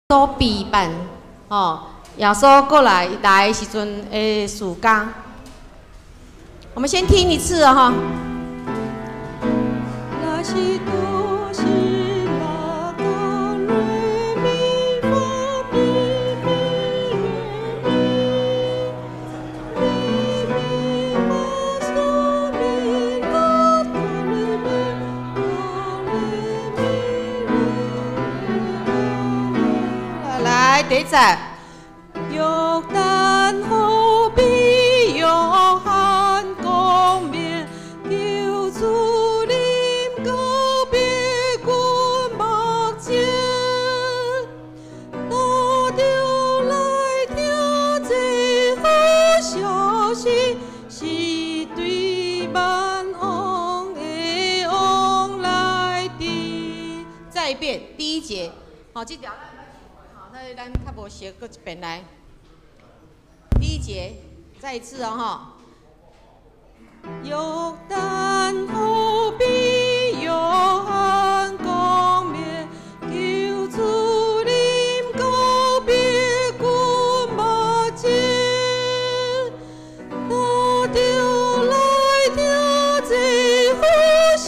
所備辦，吼，耶穌過來來的時陣的時間。我們先聽一次哈。來西哆西啦哆來咪發咪咪來咪來咪發嗦咪啦哆來咪哆來咪來。來，第一節。約旦河比約翰公面，求主臨告別君目前，大眾來聽這好消息，是對萬王的王來的。再一遍，第一節，好，這條咱好，那咱較無熟，閣一遍來。第一節，再一次哦，哈。約旦河比約翰公面，求主臨告別君目前，大眾來聽這好消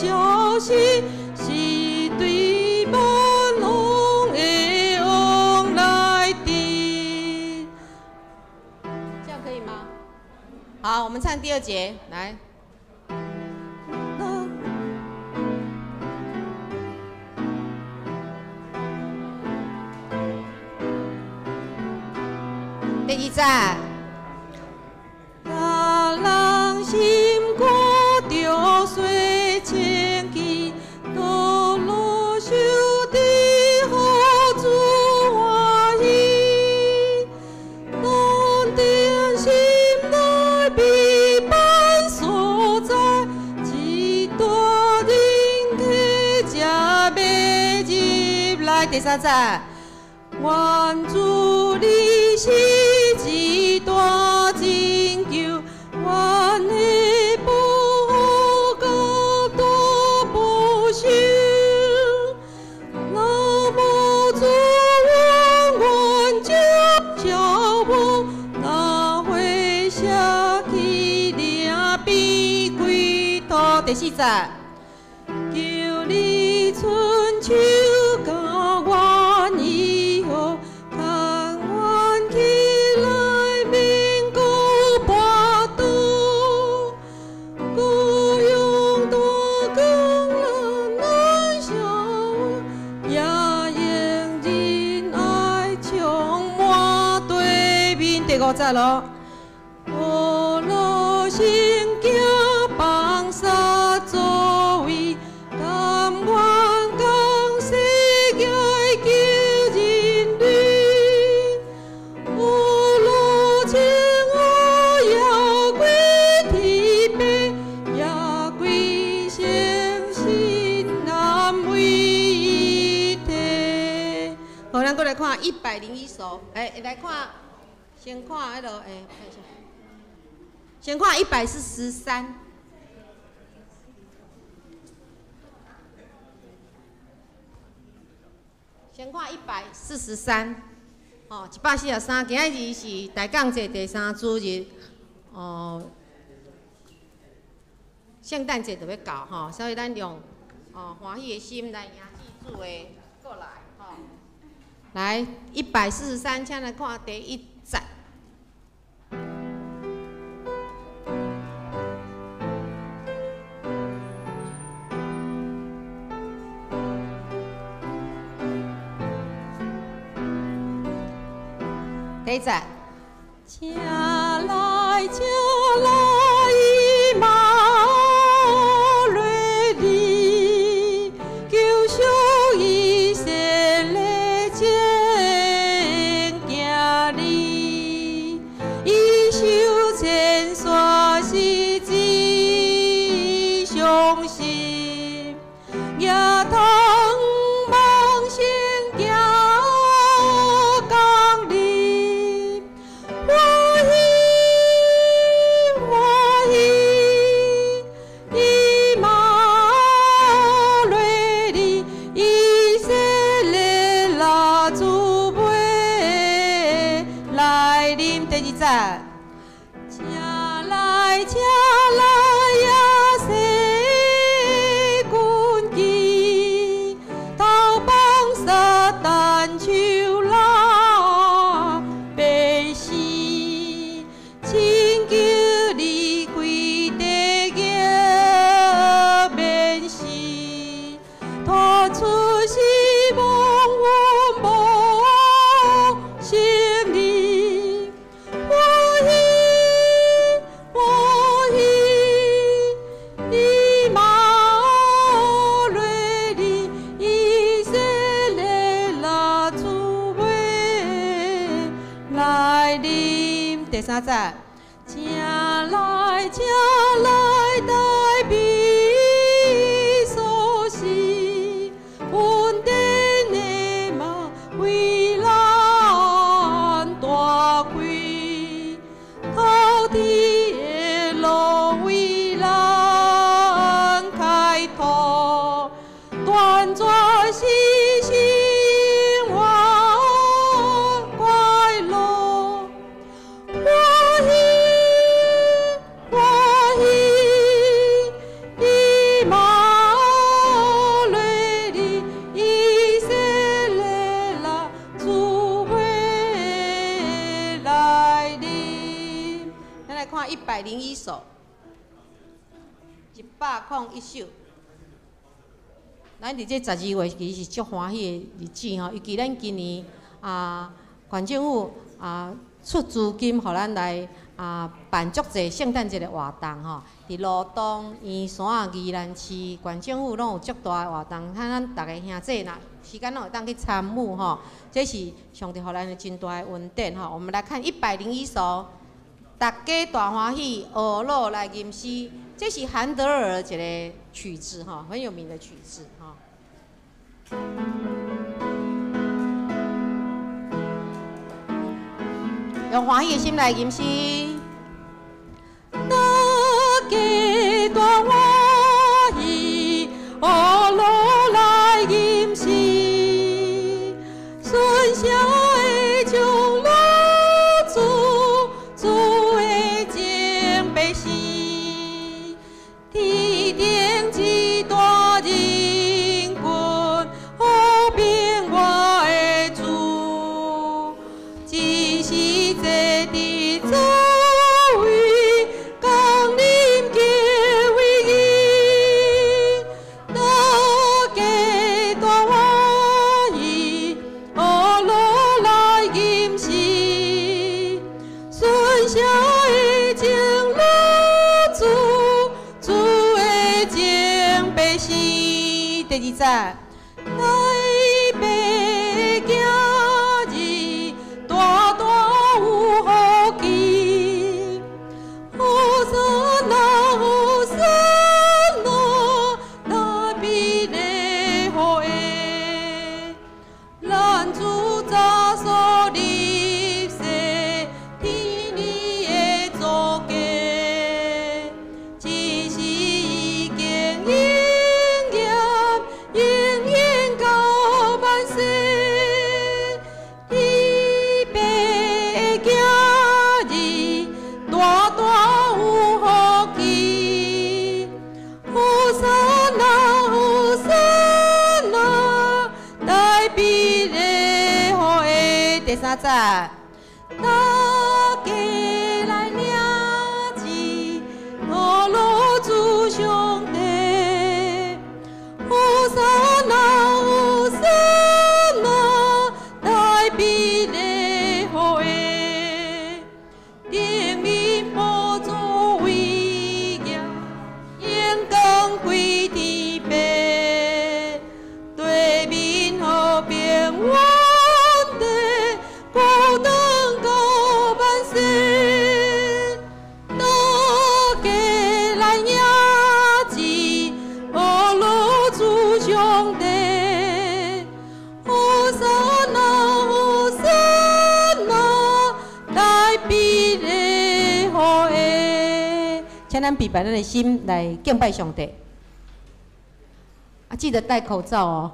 息，是對萬王的王來的。這樣可以嗎？好，我們唱第二節，來。第二節。大人心肝著洗清氣，道路受得予主歡喜。當定心內備辦所在，一大人客才欲入來。第三節。願主你是一大拯救，阮的保護佮大保守。若無主阮願將消亡，若會捨去領變歸途。第四節。求你伸手共阮醫好，牽阮起來免閣跋倒。閣用大光來照我，也用仁愛充滿對面。第五節咯。呵咾聖經放殺作為，甘願降世來救人類。呵咾青烏搖過天地，也歸成神南為一體。好，咱閣來看101首，欸，來看，先看彼落，欸，看一下，先看143。先看143，吼，143，今仔日是大降節第三主日，哦，聖誕節就欲到吼，所以咱用哦歡喜的心來迎接主的過來吼。來，143，請來看第一節。第一節。請來，請來，以馬內利，救贖以色列前行哩，伊受千山是至傷心，額頭望聖行降臨，歡喜。啉第二節。請來，請來呀，細君記，投放撒旦手拉百姓，請求你跪地逆免死，拖出死亡阮無勝利，歡喜歡喜，以馬內利，以色列啦，主袂來臨。第三節，請來，請來，大悲所施，恩典的網為咱大開，滔天的路為咱開拓，斷絕死生活快樂。歡喜歡喜，以馬內利，以色列啦，主袂來臨。咱來看101首，101首。咱佇這12月其實是足歡喜的日子吼，尤其咱今年啊，縣政府啊出資金，予咱來啊辦足濟聖誕節的活動吼。佇羅東、圓山、宜蘭市，縣政府攏有足大的活動，看咱逐个兄弟若時間攏會當去參與吼。這是上帝予咱的真大的恩典吼。我們來看101首，大家大歡喜，呵羅來吟詩，這是韓德爾的一個曲子吼，很有名的曲子吼。用歡喜的心來吟詩。大家大歡喜，呵羅來吟詩，順聲的唱樂主，主的敬拜詩，天頂一大人群，和平我的主，只是坐佇座位，降臨極為義，大家大歡喜，呵羅來吟詩，順聲的唱樂主，主的敬拜詩。第二節。大白囝兒，大大有福氣，和散那，和散那，大悲的福的，咱主早所立誓，天年的祖家，只是已經應驗，應驗到萬世。伊白的囝兒，大大有福氣，和散那，和散那，大悲的福的。第三節。大家來領旨，呵羅主上帝，和散那，和散那，大悲的福的，頂面寶座威嚴，榮光歸天父，對面和平穩定，孤單到萬世。大家來領旨，呵羅主上帝，和散那，和散那，大悲的福的。請咱預備咱的心來敬拜上帝。啊，記得戴口罩哦。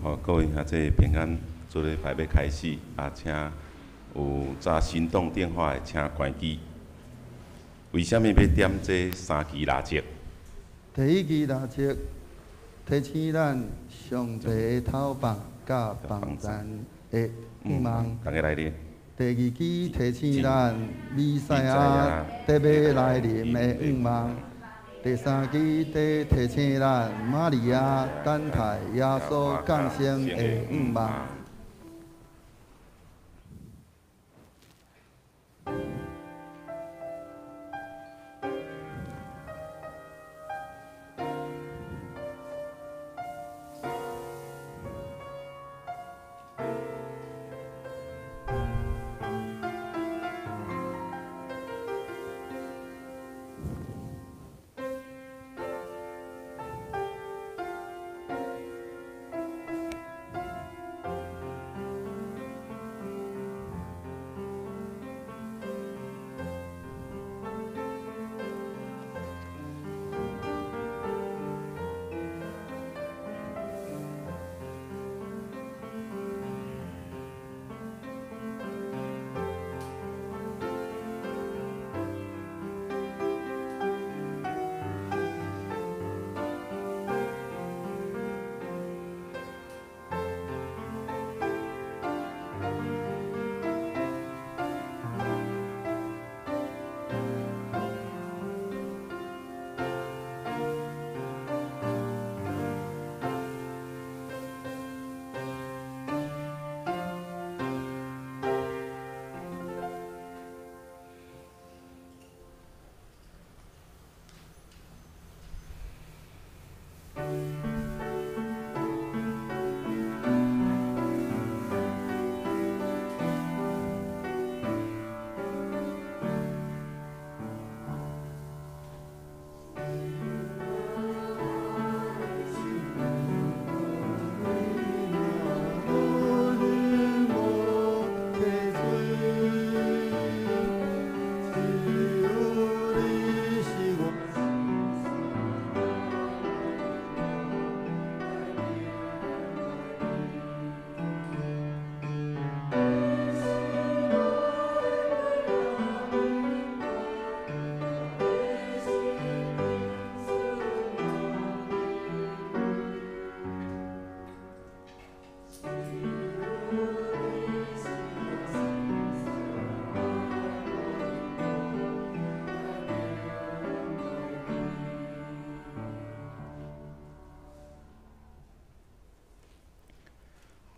好，各位兄弟平安，主礼拜欲开始啊，请有揸行动电话的，请关机。为啥物欲点这三支蜡烛？第一支蜡烛提醒咱上帝的投放佮帮咱的向望。逐家来咧。第二支提醒咱弥赛亚得欲来临的向望。第三支伫提醒咱玛利亚等待耶稣降生的向望。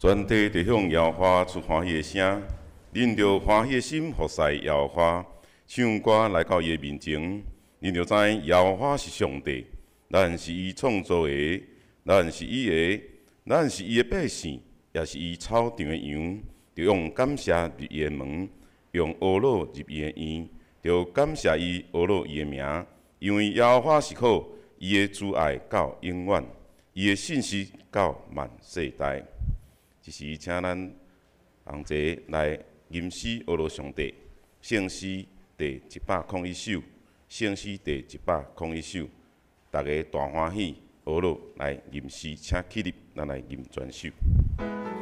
全地就向耶和华出欢喜的声，恁著欢喜的心服侍耶和华，唱歌来到伊的面前，恁就知耶和华是上帝，咱是伊创造的，咱是伊的，咱是伊的百姓，也是伊草场的羊。著用感谢入伊的门，用呵咾入伊的院，著感谢伊呵咾伊的名，因为耶和华是好，伊的慈爱到永远，伊的信实到万世代。这时，请咱同齐来吟诗呵咾上帝，圣诗第101首，圣诗第101首，逐家大欢喜呵咾来吟诗，请起立，咱来吟全首。 Thank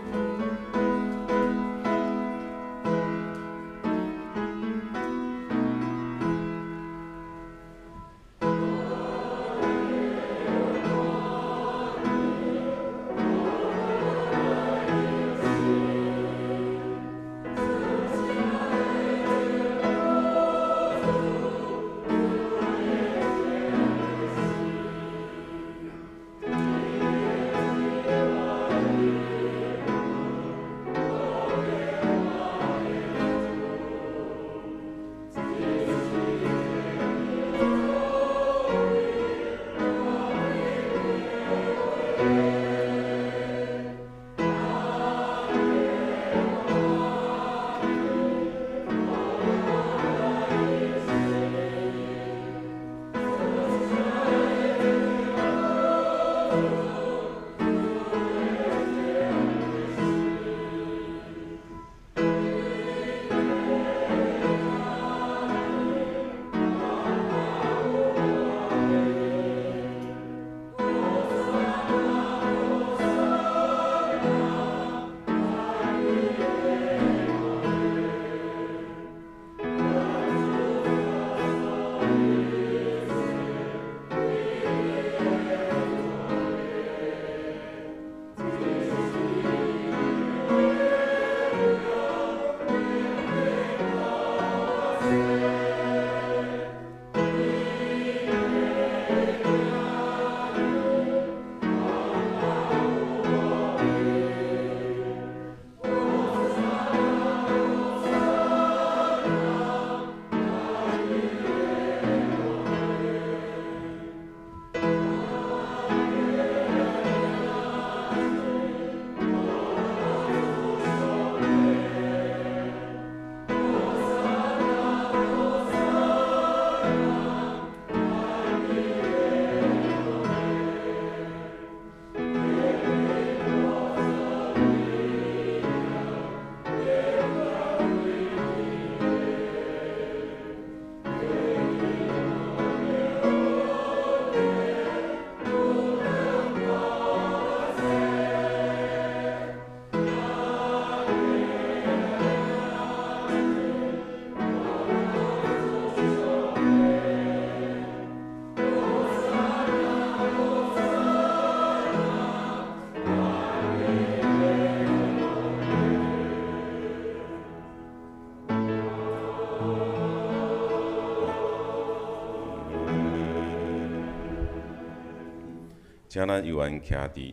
請咱有緣徛佇，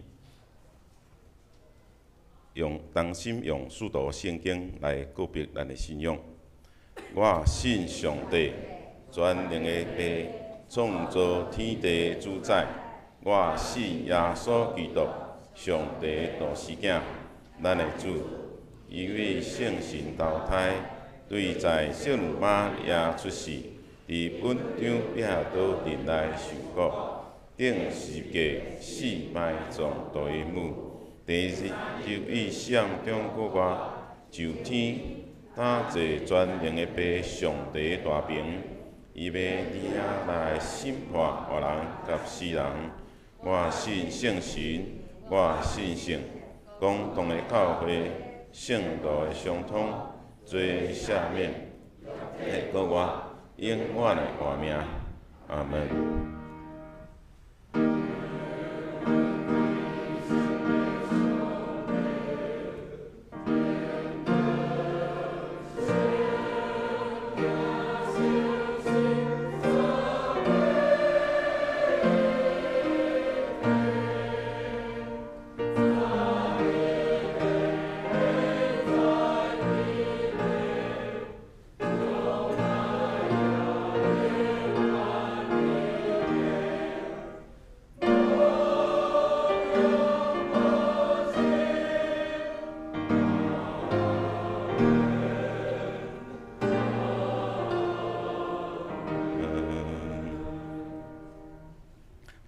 用同心用使徒聖經來告白咱的信仰。我信上帝，全能的父，創造天地的主宰。我信耶穌基督，上帝的獨生囝，咱的主。伊為聖神投胎，對在聖女瑪利亞出世，佇本張彼拉多任內受苦，釘十架死埋葬地母。第二日就於死暗中復活，上天，搭坐全能的父上帝大爿，伊欲伫遐來審判活人佮死人。我信聖神，我信聖公同的教會，聖徒的相通，罪赦免，的復活，永遠的活命。阿門。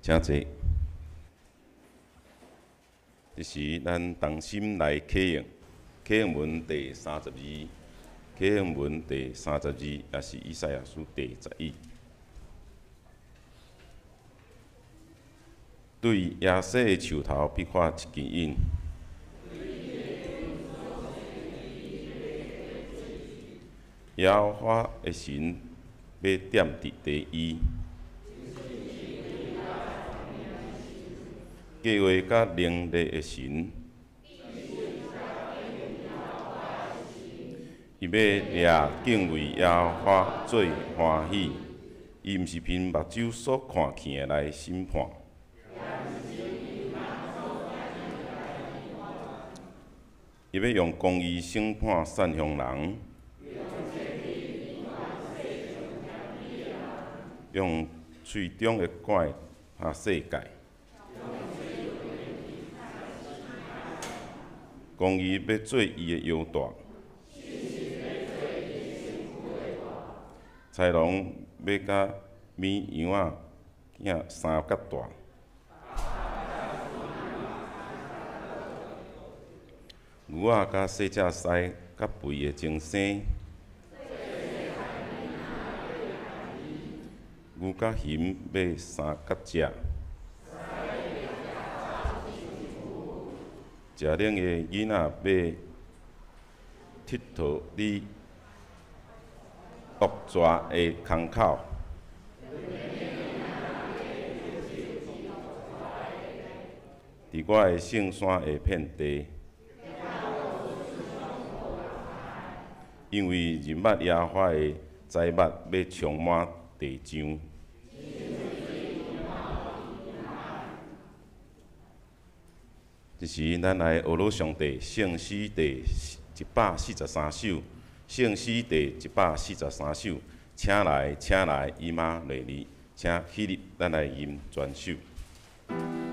請坐。這時，咱同心來啟應，啟應文第三十二，啟應文第三十二，也是以賽亞書第十一。對耶西的樹頭必發一根引，耶和華的神欲踮佇地伊。計劃佮能力的神，伊欲掠敬畏耶和華做歡喜，伊毋是憑目睭所看見的來審判。伊欲用公義審判散鄉人，用喙中的拐拍世界。公義欲做伊的腰帶，豺狼欲佮綿羊仔囝相佮大，牛仔佮細隻狮較肥的增生，牛佮熊欲相佮食。食奶的囡仔欲𨑨迌你惡蛇的空口。佇我的聖山下遍地，因為認捌耶和華的財物欲充滿地上。這時，咱來學老上帝聖詩第143首，聖詩第一百四十三首，請來，請來，以馬內利，請起立，咱來吟全首。 Amen.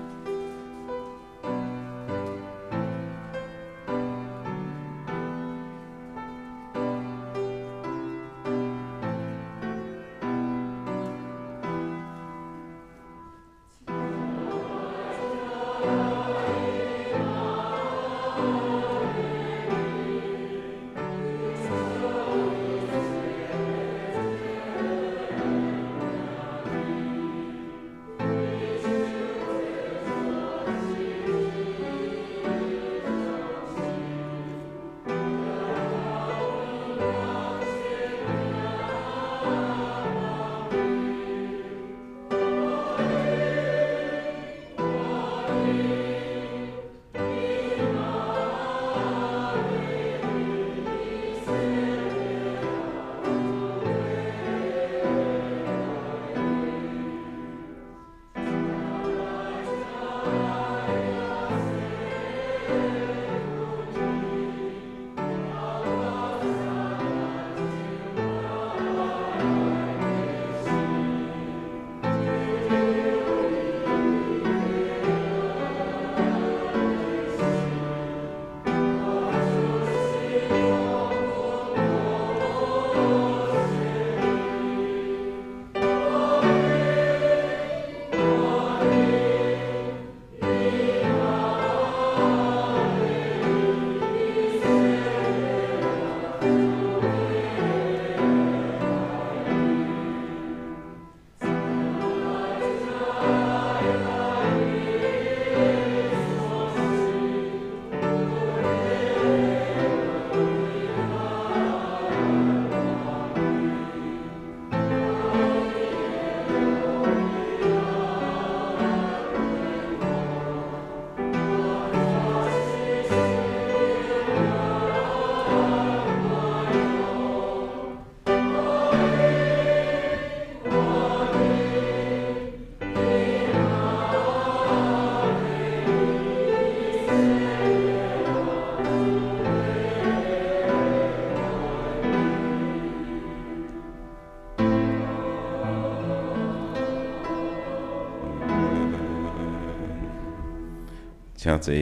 請坐。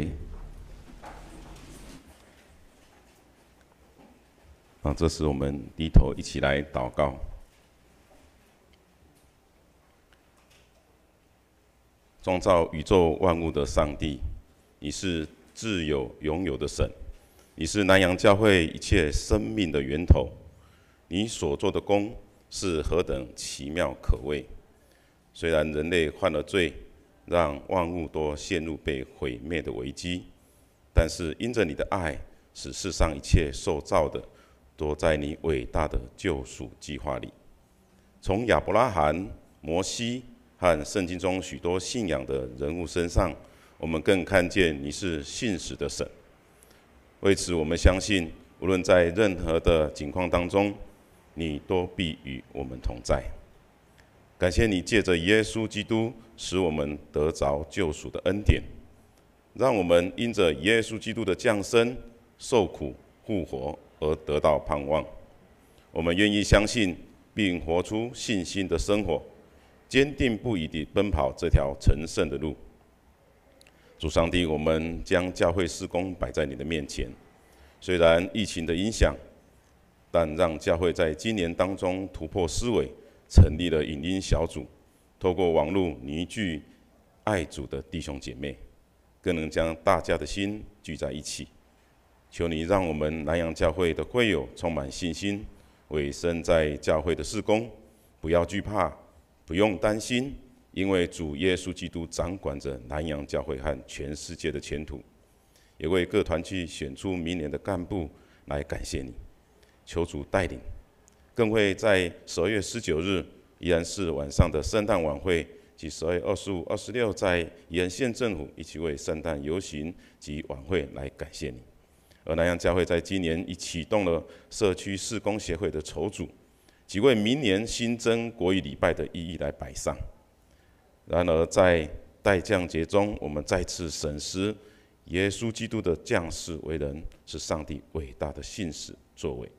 啊，這時我們低頭一起來禱告。創造宇宙萬物的上帝，你是自有永有的神，你是南洋教會一切生命的源頭。你所做的工是何等奇妙可畏！雖然人類犯了罪，讓萬物都陷入被毀滅的危機，但是因著你的愛，使世上一切受造的都在你偉大的救贖計劃裡。從亞伯拉罕、摩西和聖經中許多信仰的人物身上，我們更看見你是信實的神。為此，我們相信，無論在任何的境況當中，你都必與我們同在。感謝你借著耶穌基督，使我們得著救贖的恩典，讓我們因著耶穌基督的降生、受苦、復活而得到盼望。我們願意相信並活出信心的生活，堅定不移地奔跑這條成聖的路。主上帝，我們將教會事工擺在你的面前。雖然疫情的影響，但讓教會在今年當中突破思維，成立了影音小組，透過網路凝聚愛主的弟兄姐妹，更能將大家的心聚在一起。求你讓我們南洋教會的會友充滿信心，委身在教會的事工，不要懼怕，不用擔心，因為主耶穌基督掌管着南洋教會和全世界的前途。也為各團契選出明年的幹部來感謝你，求主帶領。更會在12月19日宜蘭市晚上的聖誕晚會及12月25、26在宜蘭縣政府一起為聖誕遊行及晚會來感謝你。而南洋教會在今年已啟動了社區事工協會的籌組，及為明年新增國語禮拜的意義來擺上。然而在待降節中，我們再次審視耶穌基督的降世為人，是上帝偉大的信實作為。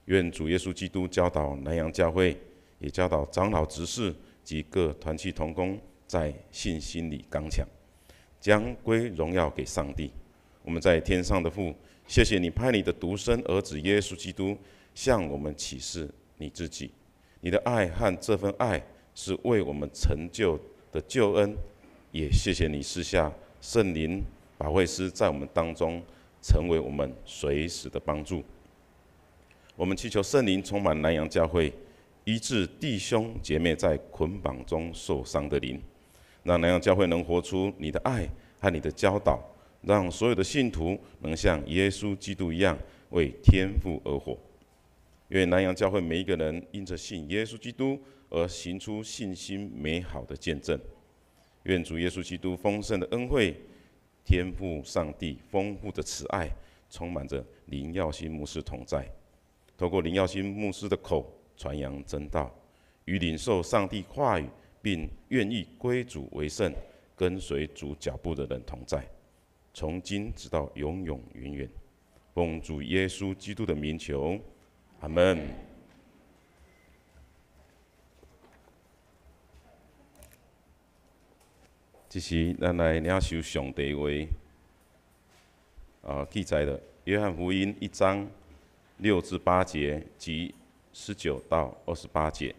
願主耶穌基督教導南洋教會，也教導長老執事及各團契同工，在信心裡剛強，將歸榮耀給上帝。我們在天上的父，謝謝你派你的獨生兒子耶穌基督向我們啟示你自己，你的愛和這份愛是為我們成就的救恩。也謝謝你賜下聖靈保惠師在我們當中，成為我們隨時的幫助。我們祈求聖靈充滿南洋教會，醫治弟兄姐妹在捆綁中受傷的靈，讓南洋教會能活出你的愛和你的教導，讓所有的信徒能像耶穌基督一樣為天父而活。願南洋教會每一個人因著信耶穌基督而行出信心美好的見證。願主耶穌基督豐盛的恩惠，天父上帝豐富的慈愛，充滿著林耀星牧師同在。透過林耀星牧師的口傳揚真道，與領受上帝話語並願意歸主為聖、跟隨主腳步的人同在，從今直到永永遠遠。奉主耶穌基督的名求，阿門。這時，咱來領受上帝話，記載的約翰福音一章6至8節及19到28節。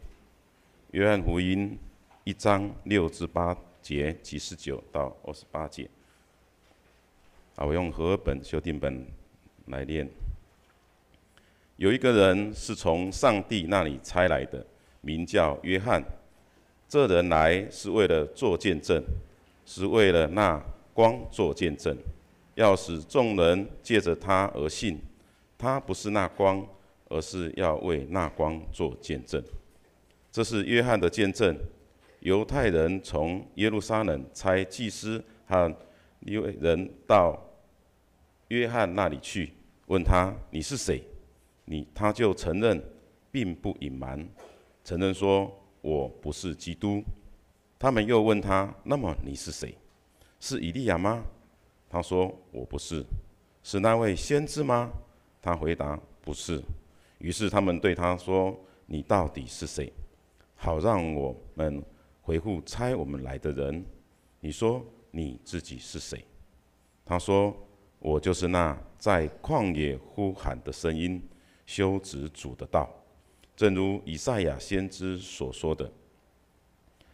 約翰福音一章6至8節及19到28節。我用和合本修訂本來念。有一個人是從上帝那裡差來的，名叫約翰。這人來是為了做見證，是為了那光做見證，要使眾人借著他而信。他不是那光，而是要為那光做見證。這是約翰的見證。猶太人從耶路撒冷差祭司和利未人到約翰那裡去，問他：你是誰？他就承認，並不隱瞞，承認說：我不是基督。他們又問他：那麼你是誰？是以利亞嗎？他說：我不是。是那位先知嗎？他回答：不是。於是他們對他說：你到底是誰？好讓我們回覆差我們來的人。你說你自己是誰？他说：“我就是那在旷野呼喊的声音，修直主的道。”正如以赛亚先知所说的。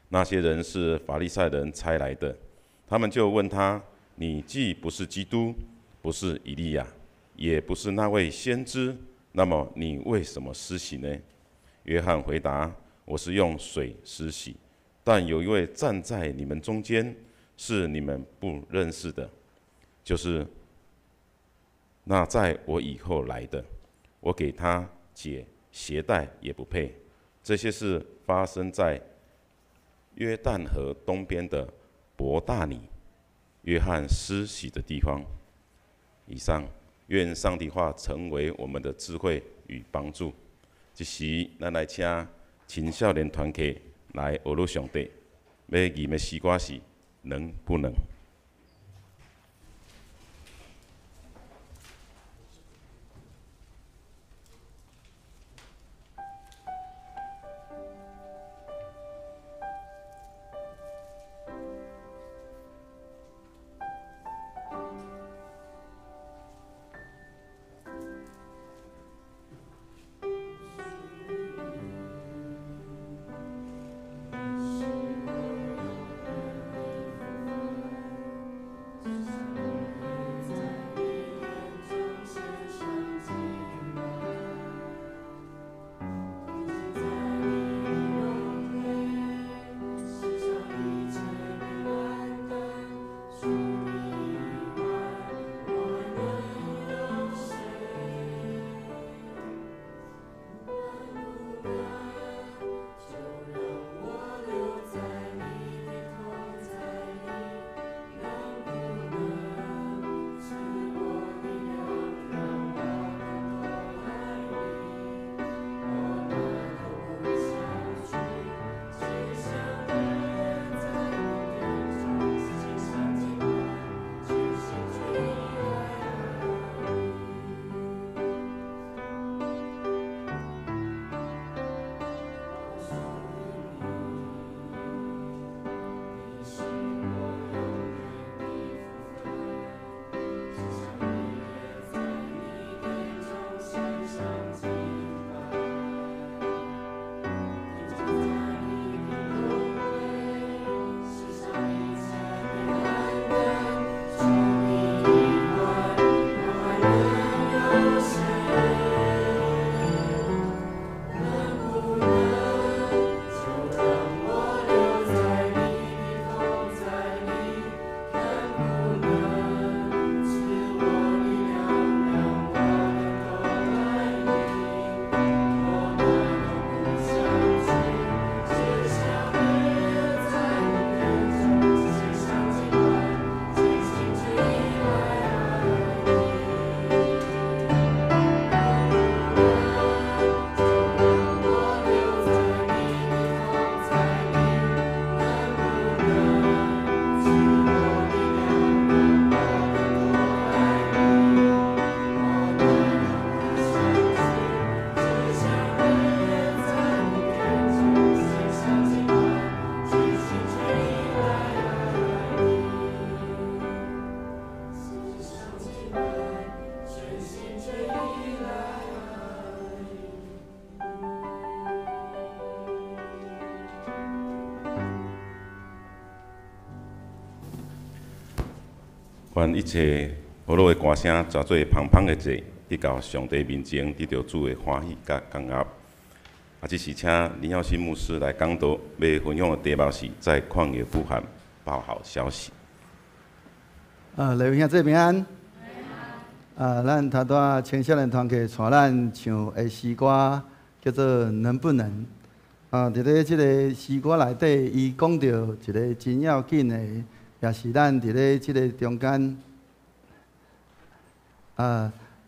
那些人是法利赛人差来的，他们就问他：“你既不是基督，不是以利亚，也不是那位先知，那么你为什么施洗呢？”约翰回答：“我是用水施洗，但有一位站在你们中间，是你们不认识的，就是那在我以后来的，我给他解鞋带也不配。”这些事发生在约旦河东边的伯大尼，约翰施洗的地方。以上，愿上帝话成为我们的智慧与帮助。这时，咱来请青少年团契来学鲁上帝，欲吟的诗歌是能不能？愿一切和乐的歌声，旋做芳芳的祭，得到上帝面前，得著主的欢喜佮感恩。啊，这时请林耀新牧师来讲道，欲分享的题目是在旷野呼喊，报好消息。来位兄姊平安。咱头拄仔青少年团契带咱唱的诗歌叫做《能不能》。伫咧这个诗歌内底，伊讲著一个真要紧的，也是咱伫咧这个中间，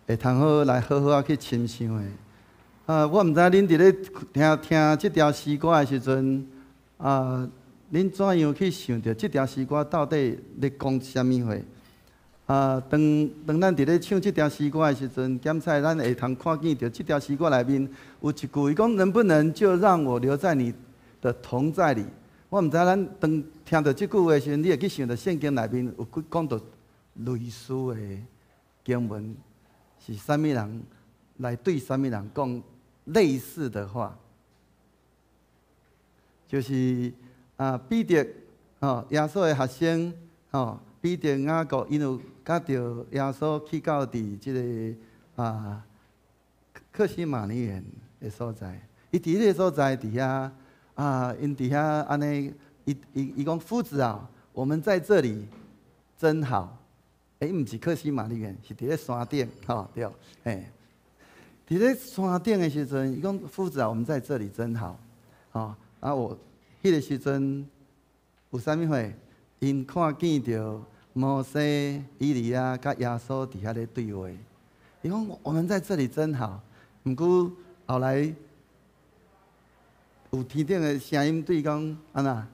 会通好来好好仔去深想的。我毋知恁伫咧听听这条诗歌的时阵，恁怎样去想著这条诗歌到底咧讲啥物话？当当咱伫咧唱这条诗歌的时阵，检采咱会通看见著这条诗歌内面有一句，伊讲能不能就让我留在你的同在里？我毋知咱当听著这句话的时阵，你会去想著圣经内面有去讲著類似的經文，是啥物人來對啥物人講類似的話？就是啊，彼得吼，耶穌的學生吼，彼得、雅各，𪜶有佮著耶穌去到佇這个啊客西馬尼園的所在。伊佇彼个所在佇遐啊，𪜶佇遐按呢，伊講夫子啊，我們在這裡真好。欸，毋是客西馬尼園，是佇咧山頂，吼對，嘿，佇咧山頂的時陣，伊講夫子啊，我們在這裡真好，吼啊我彼个時陣有啥物貨？𪜶看見著摩西、以利亞佮耶穌佇遐咧對話。伊講我們在這裡真好，毋過後來有天頂的聲音對伊講按怎？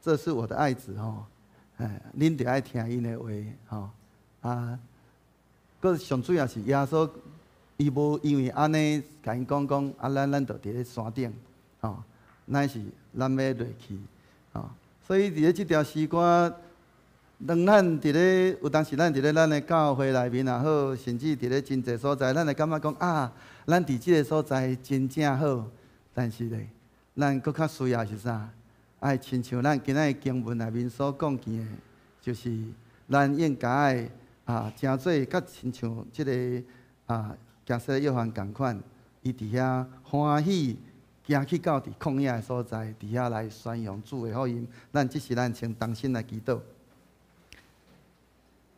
這是我的愛子吼，哎，恁著愛聽𪜶的話吼。啊，閣上主要是耶穌，伊無因為按呢共𪜶講講，啊，咱就佇咧山頂，吼，乃是咱欲落去，吼。所以佇咧這條詩歌，當咱佇咧有當時咱佇咧咱的教會內面也好，甚至佇咧真濟所在，咱會感覺講啊，咱佇這个所在真正好。但是咧，咱閣較需要是啥？愛親像咱今仔日經文內面所講見的，就是咱應該愛啊，誠做佮親像這个啊，行洗約翰仝款，伊佇遐歡喜行去到佇曠野的所在，佇遐來宣揚主的福音。咱這時咱先同心來祈禱。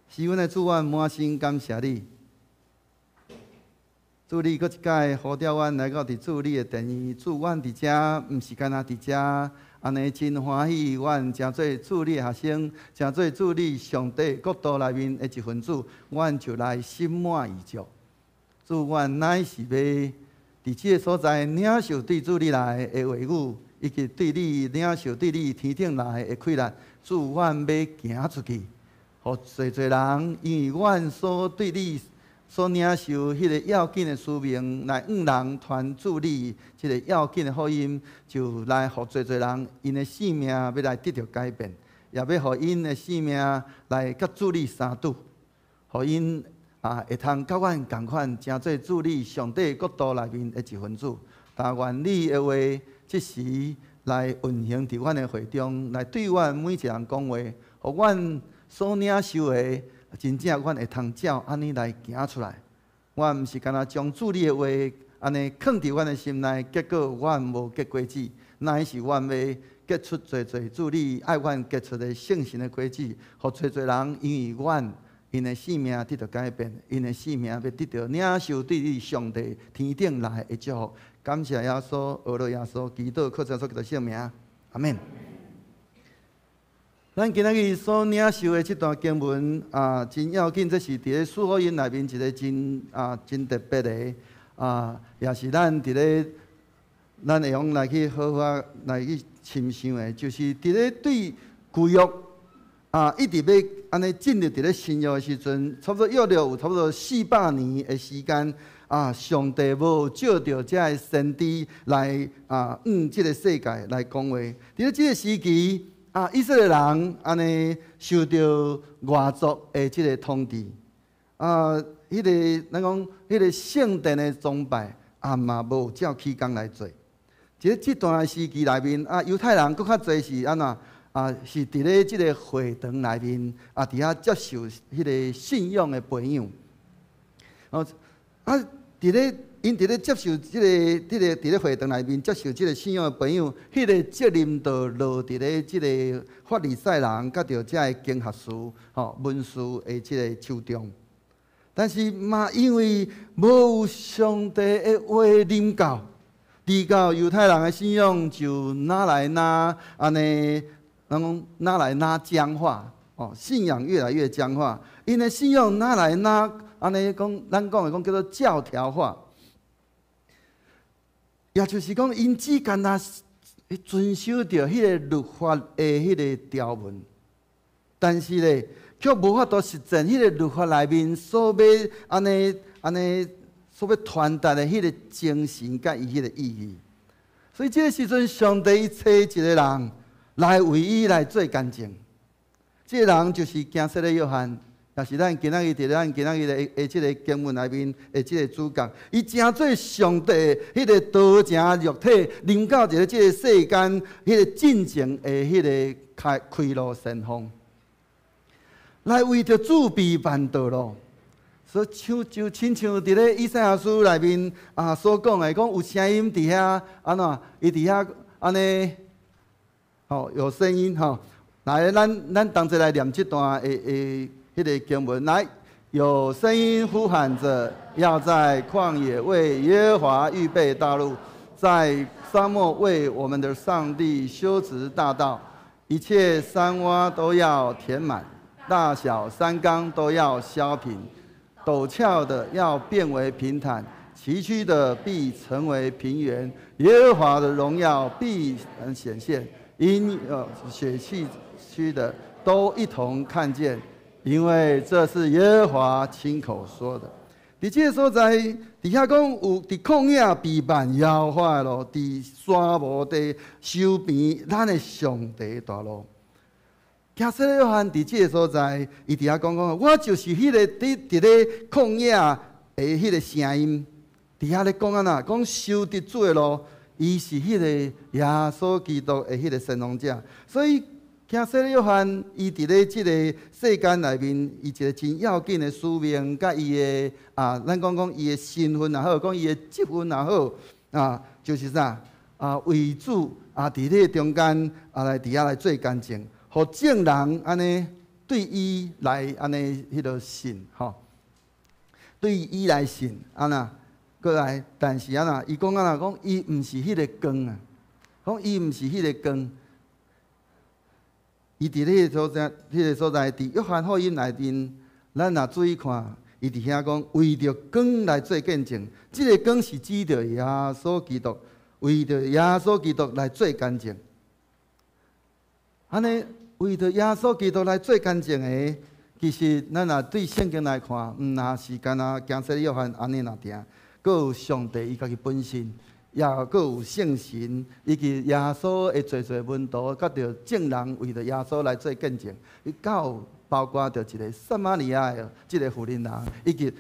是阮的主，阮滿心感謝你。主你閣一擺呼召阮來到佇主你的殿院，主阮佇遮，毋是干焦佇遮，按呢真歡喜，阮成做主你的學生，成做主你上帝國度內面的一份子，阮就來心滿意足。主，阮乃是欲佇這个所在領受對主你來的話語，以及對你領受對你天頂來的啟示。主，阮欲行出去，予濟濟人，因為阮所對你所領受彼个要緊的使命，來向人傳主你這个要緊的福音，就來予濟濟人𪜶的性命欲來得著改變，也欲予𪜶的性命來佮主你相拄，予𪜶啊會通佮阮仝款，成做主你上帝國度內面的一份子。但願你的話，這時來運行佇阮的會中，來對阮每一个人講話，予阮所領受的，真正阮會通照按呢來行出來。阮毋是干焦將主你的話按呢囥佇阮的心內，結果阮無結果子，乃是阮欲結出濟濟主你愛阮結出的聖神的果子，予濟濟人因為阮𪜶的性命得著改變，𪜶的性命欲得著領受對你上帝天頂來的祝福。感謝耶穌，阿羅耶穌基督，靠主耶穌基督聖名，阿門。咱今仔日所領受的這段經文啊，真要緊，這是佇咧四福音內面一个真特別的啊，也是咱佇咧咱會用來去好好來去深想的，就是佇咧對舊約啊，一直欲按呢進入佇咧新約的時陣，差不多約略有差不多400年的時間啊，上帝無藉著這个先知來啊，向這个世界來講話。佇咧這个時期，啊，以色列人按呢受著外族的這个統治，啊，彼个咱講彼个聖殿的崇拜啊嘛無照起工來做。佇這段時期內面，啊，猶太人閣較濟是按怎？啊，是佇咧這个會堂內面，啊，佇遐接受彼个信仰的培養。哦，啊，佇咧𪜶佇咧接受這个、這个佇咧會堂內面接受這个信仰的培養，彼个責任就落佇咧這个法利賽人佮著這个經學士、吼文士的這个手中。但是嘛，因為無有上帝的話臨到，直到猶太人的信仰就愈來愈按呢，咱講愈來愈僵化，哦，信仰越來越僵化，𪜶的信仰愈來愈按呢講，咱講的講叫做教條化。也就是講，𪜶只干焦遵守著彼个律法的彼个條文，但是咧，卻無法度實踐彼个律法內面所欲按呢按呢所欲傳達的彼个精神佮伊彼个意義。所以這个時陣，上帝伊揣一个人來為伊來做見證，這个人就是行洗的約翰。也是咱今仔日佇咱今仔日的這个經文內面的這个主角，伊成做上帝彼个道成肉體，臨到一个這个世間，彼个進前的彼个開路先鋒，來為著主備辦道路。所以像就親像佇咧以賽亞書內面啊所講的，講有聲音佇遐按怎？伊佇遐按呢，吼，有聲音吼。來，咱同齊來念這段的彼个經文。來，有聲音呼喊著，要在曠野為耶和華預備道路，在沙漠為我們的上帝修直大道，一切山窪都要填滿，大小山岡都要削平。陡峭的要變為平坦，崎嶇的必成為平原。耶和華的榮耀必顯現，因血氣虛的都一同看見，因為這是耶和華親口說的。佇這个所在，佇遐講有佇曠野備辦耶和華的路，佇沙漠地修平咱的上帝大路。施洗約翰佇這个所在，伊佇遐講講，我就是彼个佇咧曠野的彼个聲音，佇遐咧講按怎，講修直主的路，伊是彼个耶穌基督的彼个先鋒者。所以，施洗約翰伊佇咧這个世間內面，伊一个真要緊的使命，佮伊的啊，咱講講伊的身份也好，講伊的職分也好，啊，就是啥啊，為主啊，佇咧中間啊來佇遐來做見證。予眾人按呢對伊來按呢彼个信吼，對伊來信按怎過來，但是按怎伊講按怎講，伊毋是彼个光啊，講伊毋是彼个光。伊佇彼个所在，彼个所在，佇約翰福音內面，咱若注意看，伊佇遐講為著光來做見證，這个光是指著耶穌基督，為著耶穌基督來做見證。按呢，為著耶穌基督來做見證的，其實咱若對聖經來看，毋若是干焦施洗約翰按呢爾爾，閣有上帝伊家己本身，也閣有聖神，以及耶穌的濟濟門徒，佮著眾人為著耶穌來做見證，伊閣有包括著一个撒瑪利亞的這个婦人人，以及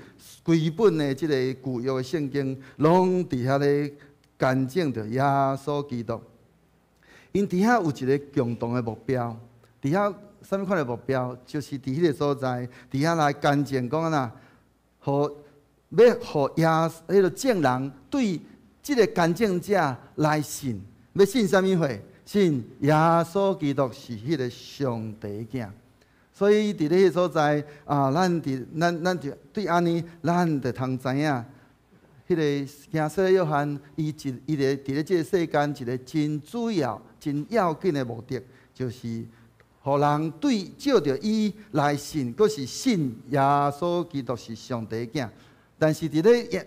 規本的這个舊約的聖經，攏佇遐咧見證著耶穌基督。𪜶佇遐有一个共同的目標。佇遐啥物款的目標？就是佇彼个所在，佇遐來見證講按怎，予欲耶彼个眾人對這个見證者來信，欲信啥物貨？信耶穌基督是彼个上帝囝。所以佇彼个所在啊，咱佇咱咱就對按呢，咱就通知影，彼个施洗約翰伊一伊个佇咧這个世間一个真主要、真要緊的目的，就是。予人對照著伊來信，閣是信耶穌基督是上帝囝。但是佇咧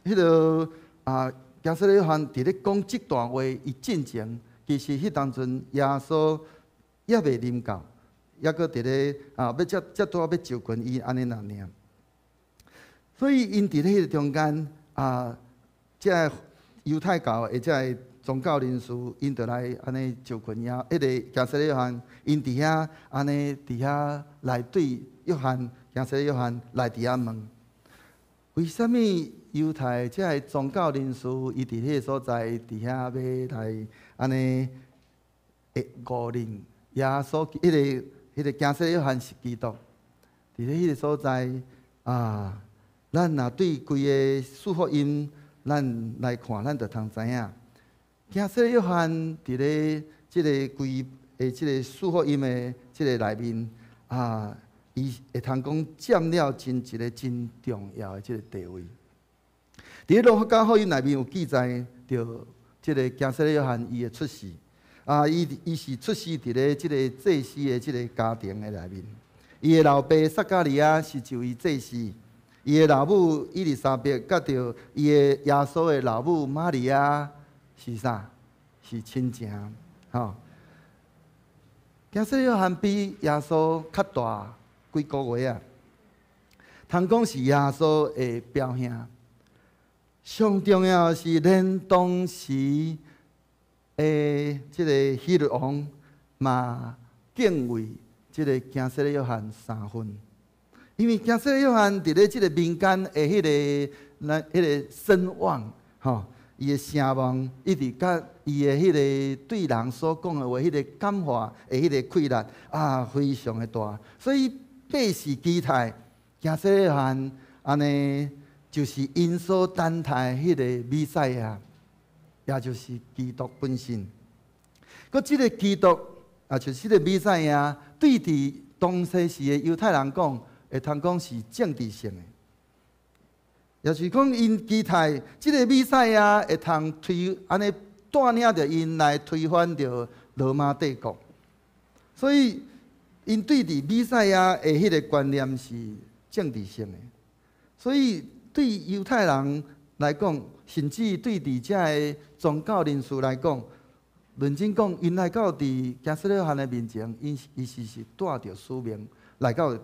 彼个啊，施洗約翰佇咧講這段話，伊進前其實彼當陣耶穌猶未臨到，猶閣佇咧啊，欲才才拄仔欲就近伊按呢爾爾。所以𪜶佇咧彼个中間啊，這个猶太教的這个宗教人士，𪜶就來按呢就近耶，彼个施洗約翰，𪜶佇遐按呢佇遐來對約翰，施洗約翰來佇遐問，為啥物猶太這个宗教人士，伊佇彼个所在佇遐欲來按呢會誤認耶穌，彼个施洗約翰是基督，佇咧彼个所在啊，咱若對規個四福音，咱來看，咱就通知影。施洗約翰佇咧這个規的這个四福音的這个內面啊，伊會通講佔了真一个真重要的這个地位。佇咧路加福音內面有記載著這个施洗約翰伊的出世啊，伊是出世佇咧這个祭司的這个家庭的內面。伊的老爸撒迦利亞是一位祭司，伊的老母伊麗莎白佮著伊的耶穌的老母瑪利亞是啥？是親情，吼。施洗約翰比耶穌較大幾個月仔，通講是耶穌的表兄。上重要是，連當時的這个希律王嘛敬畏這个施洗約翰三分，因為驚洗禮約翰佇咧這個民間的彼个那彼个聲望，吼，伊的聲望一直佮伊的彼个對人所講的話，彼個感化的彼個氣力啊，非常的大。所以百姓期待驚洗禮約翰按呢，就是𪜶所等待彼个彌賽亞，也就是基督本身。閣這個基督啊，就是這個彌賽亞，對佇當時時的猶太人講，會通講是政治性的，也是講𪜶期待這個彌賽亞會通推按呢帶領著𪜶來推翻著羅馬帝國，所以𪜶對佇彌賽亞的彼個觀念是政治性的，所以對猶太人來講，甚至對佇遮的宗教人士來講，認真講，𪜶來到佇驚洗禮約翰的面前，𪜶伊是帶著使命來到佇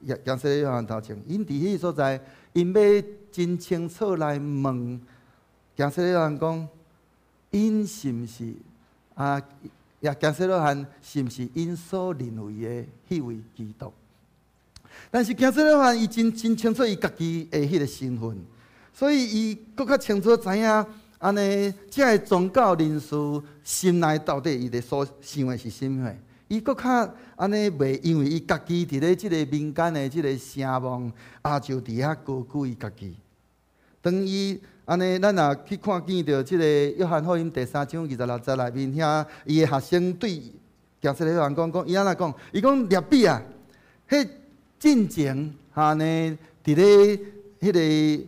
驚洗禮約翰頭前，𪜶佇彼個所在，𪜶欲真清楚來問驚洗禮約翰講，𪜶是毋是啊？也驚洗禮約翰是毋是𪜶所認為的彼位基督？但是驚洗禮約翰伊真真清楚伊家己的彼個身份，所以伊閣較清楚知影，按呢，遮个宗教人士心內到底伊咧所想的是啥物？伊閣較按呢袂因為伊家己佇咧這个民間的這个聲望，啊，就佇遐高舉伊家己。當伊按呢，咱若去看見著這个約翰福音第三章26節內面遐，伊的學生對驚洗禮約翰講講，伊按怎講？伊講辣彼啊，彼進前按呢，佇咧彼个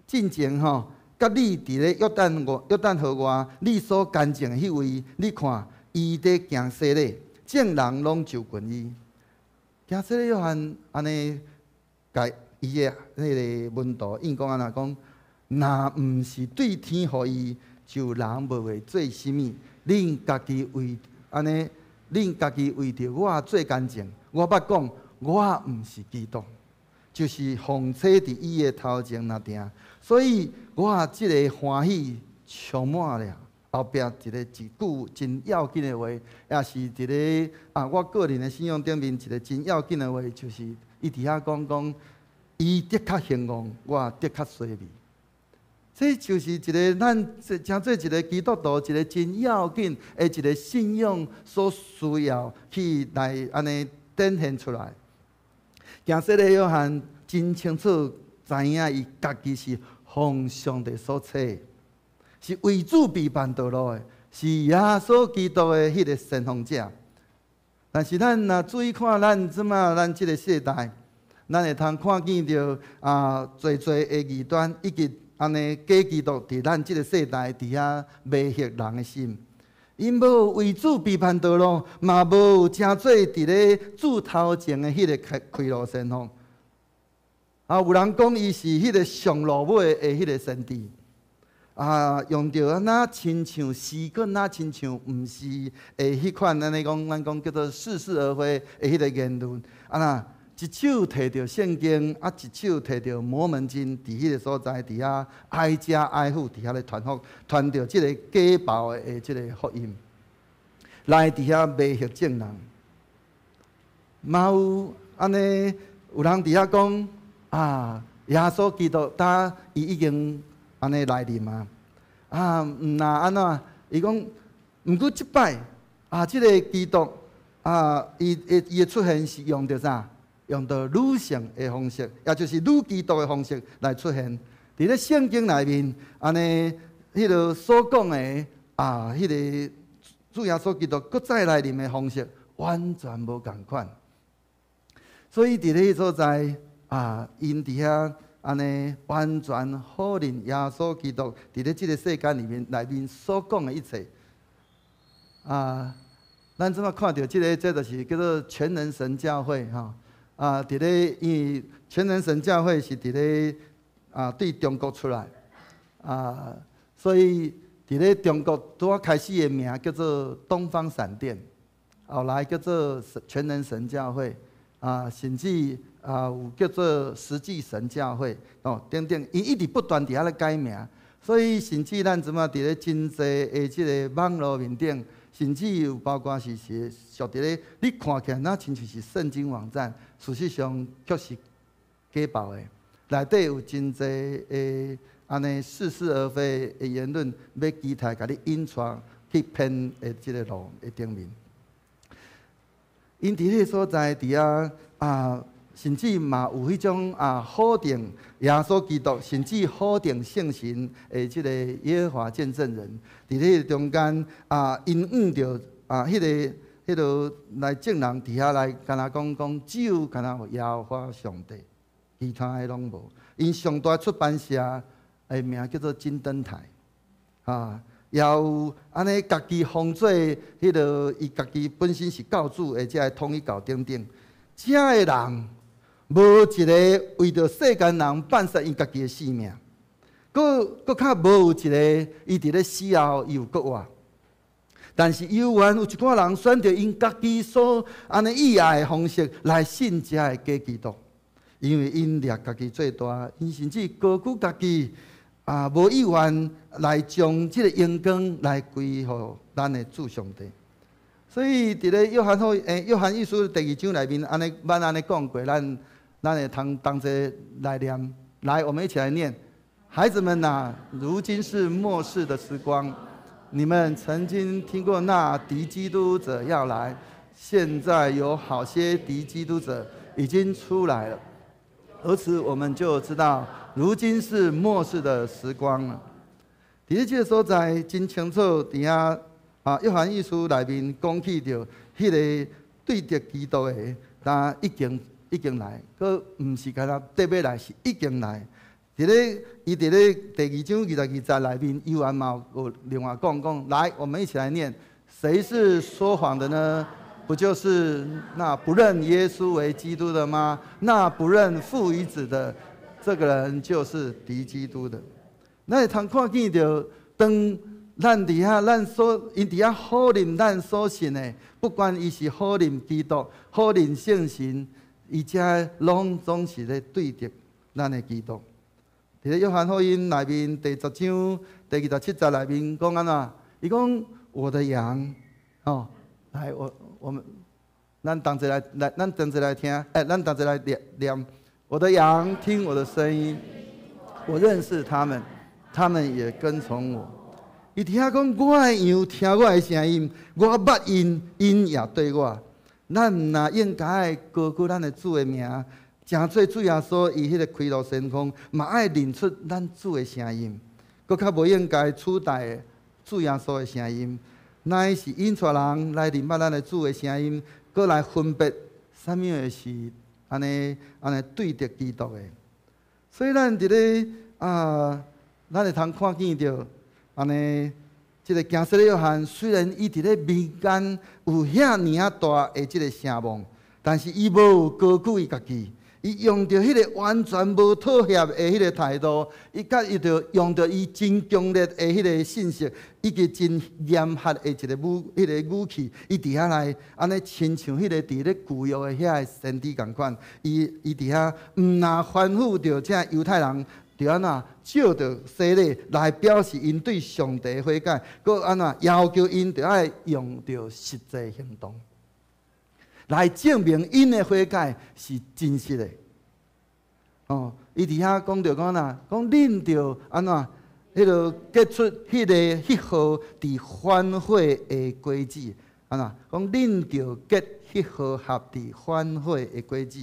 進前吼，佮你佇咧約旦外約旦河外，你所揀選的彼位，你看伊佇行洗禮，眾人攏就近伊。驚洗禮約翰按呢，共伊的彼个門徒應講按怎講？若毋是對天予伊，就人無會做啥物。恁家己為按呢，恁家己為著我做見證。我捌講，我毋是基督，就是奉差佇伊的頭前若定。所以我這个歡喜充滿了。後壁一个一句真要緊的話，也是一个啊，我個人的信仰頂面一个真要緊的話，就是伊佇遐講講，伊的確興旺，我的確衰微。這就是一个咱成做一个基督徒一个真要緊的一个信仰所需要去來按呢展現出來。驚洗禮約翰真清楚知影伊家己是奉上帝所差，是為主備辦道路的，是耶穌基督的彼个先鋒者。但是咱若注意看咱這馬咱這个世代，咱會通看見著啊，濟濟的異端以及按呢假基督佇咱這个世代佇遐迷惑人的心。𪜶無為主備辦道路，嘛無成做佇咧主頭前的彼个開開路先鋒。啊，有人講伊是彼個上落尾的彼個先知。啊，用著啊，若親像詩閣若親像毋是的彼款按呢講，咱講叫做似是而非的彼個言論。啊若一手提著聖經，啊一手提著摩門經，佇彼個所在，佇遐挨家挨戶佇遐咧傳福，傳著這个假冒的這个福音，來佇遐迷惑眾人。嘛有按呢，有人佇遐講啊，耶穌基督呾伊已經按呢來臨啊，啊，毋若按怎？伊講，毋過這擺啊，這个基督啊，伊伊伊的出現是用著啥？用著女性的方式，也就是女基督的方式來出現。佇咧聖經內面，按呢，彼个所講的啊，彼个主耶穌基督閣再來臨的方式，完全無仝款。所以佇咧彼所在啊，𪜶佇遐按呢完全否認耶穌基督佇咧這个世間裡面內面所講的一切。啊，咱這馬看著這个，這就是叫做全能神教會吼。啊，佇咧因為全能神教會是佇咧啊對中國出來，啊，所以佇咧中國拄仔開始的名叫做東方閃電，後來叫做全能神教會，啊，甚至啊有叫做實際神教會，哦等等，伊一直不斷佇遐咧改名，所以甚至咱這馬佇咧真濟的這个網路面頂，甚至有包括是是屬佇咧，你看起來若親像是聖經網站，事實上卻是假爆的，內底有真濟的按呢似是而非的言論，欲期待共你引帶去偏的這个路的頂面。𪜶佇彼个所在佇遐啊，甚至嘛有彼種啊否定耶穌基督，甚至否定聖神的這个耶和華見證人，佇彼个中間啊，𪜶向著啊彼个來證人佇遐來，敢若講講只有敢若有耶和華上帝，其他的攏無。𪜶上大出版社的名叫做金燈台，啊，也有按呢家己封做彼个伊家己本身是教主的這个統一教等等，遮的人無一个為著世間人辦殺𪜶家己的性命，閣閣較無有一个伊佇咧死後伊有閣活。但是猶原有一寡人選擇𪜶家己所按呢意愛的方式來信這个假基督，因為𪜶掠家己做大，𪜶甚至高舉家己啊，無意願來將這个榮光來歸予咱的主上帝。所以佇咧約翰一書第二章內面，按呢咱按呢講過，咱會通同齊來念，來，我們一起來念。孩子們吶，如今是末世的時光。你們曾經聽過那敵基督者要來，現在有好些敵基督者已經出來了，由此我們就知道，如今是末世的時光了。佇咧這个所在真清楚，佇遐啊，約翰一書內面講起著，彼个對敵基督的，但已經來，閣毋是干焦得欲來，是已經來。佇咧伊佇咧第二章22節內面，猶原嘛有另外講講，來，我們一起來念：誰是說謊的呢？不就是那不認耶穌為基督的嗎？那不認父與子的，這個人就是敵基督的。咱會通看見著，當咱佇遐，咱所𪜶佇遐否認咱所信的，不管伊是否認基督、否認聖神，伊遮攏總是咧對敵咱的基督。佇咧約翰福音內面第10章第27節內面講按怎？伊講我的羊，哦，來我們，咱同齊來來，咱同齊來聽，咱同齊來念念。我的羊聽我的聲音，我認識他們，他們也跟從我。伊佇遐講，我的羊聽我的聲音，我捌𪜶，𪜶也綴我。咱毋若應該愛高舉咱的主的名，誠做主耶穌伊彼个開路先鋒，嘛愛認出咱主的聲音，閣較無應該取代主耶穌的聲音，乃是引帶人來認捌咱的主的聲音，閣來分別啥物的是按呢按呢對敵基督的。所以咱佇咧啊，咱會通看見著按呢，這个行洗禮約翰雖然伊佇咧民間有遐爾仔大的這个聲望，但是伊無高舉伊家己。伊用著彼个完全無妥協的彼个態度，伊佮伊著用著伊真強烈的彼个信息，以及真嚴厲的一个語，彼个語氣，伊佇遐來按呢親像彼个佇咧舊約的遐个先知仝款，伊佇遐毋若吩咐著這猶太人，著按怎藉著洗禮來表示𪜶對上帝悔改，閣按怎要求𪜶著愛用著實際行動來證明𪜶的悔改是真實的。哦，伊佇遐講著講啦，講恁著按怎，彼个結出彼个彼號佇反悔的果子，按怎？講恁著結彼號合佇反悔的果子。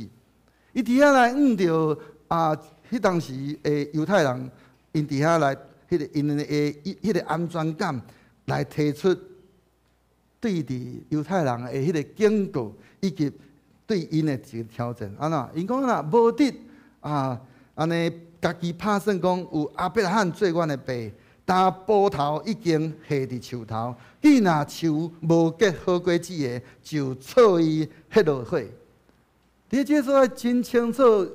伊佇遐來向著啊，彼當時的猶太人，𪜶佇遐來，彼个𪜶的彼个安全感來提出對佇猶太人的彼个警告，以及對𪜶的一个挑戰。按怎？𪜶講啦，無得啊，按呢家己拍算講有亞伯拉罕做阮的爸，但斧頭已經下佇樹頭，既若樹無結好果子的，就挫伊彼落火。佇這所在真清楚，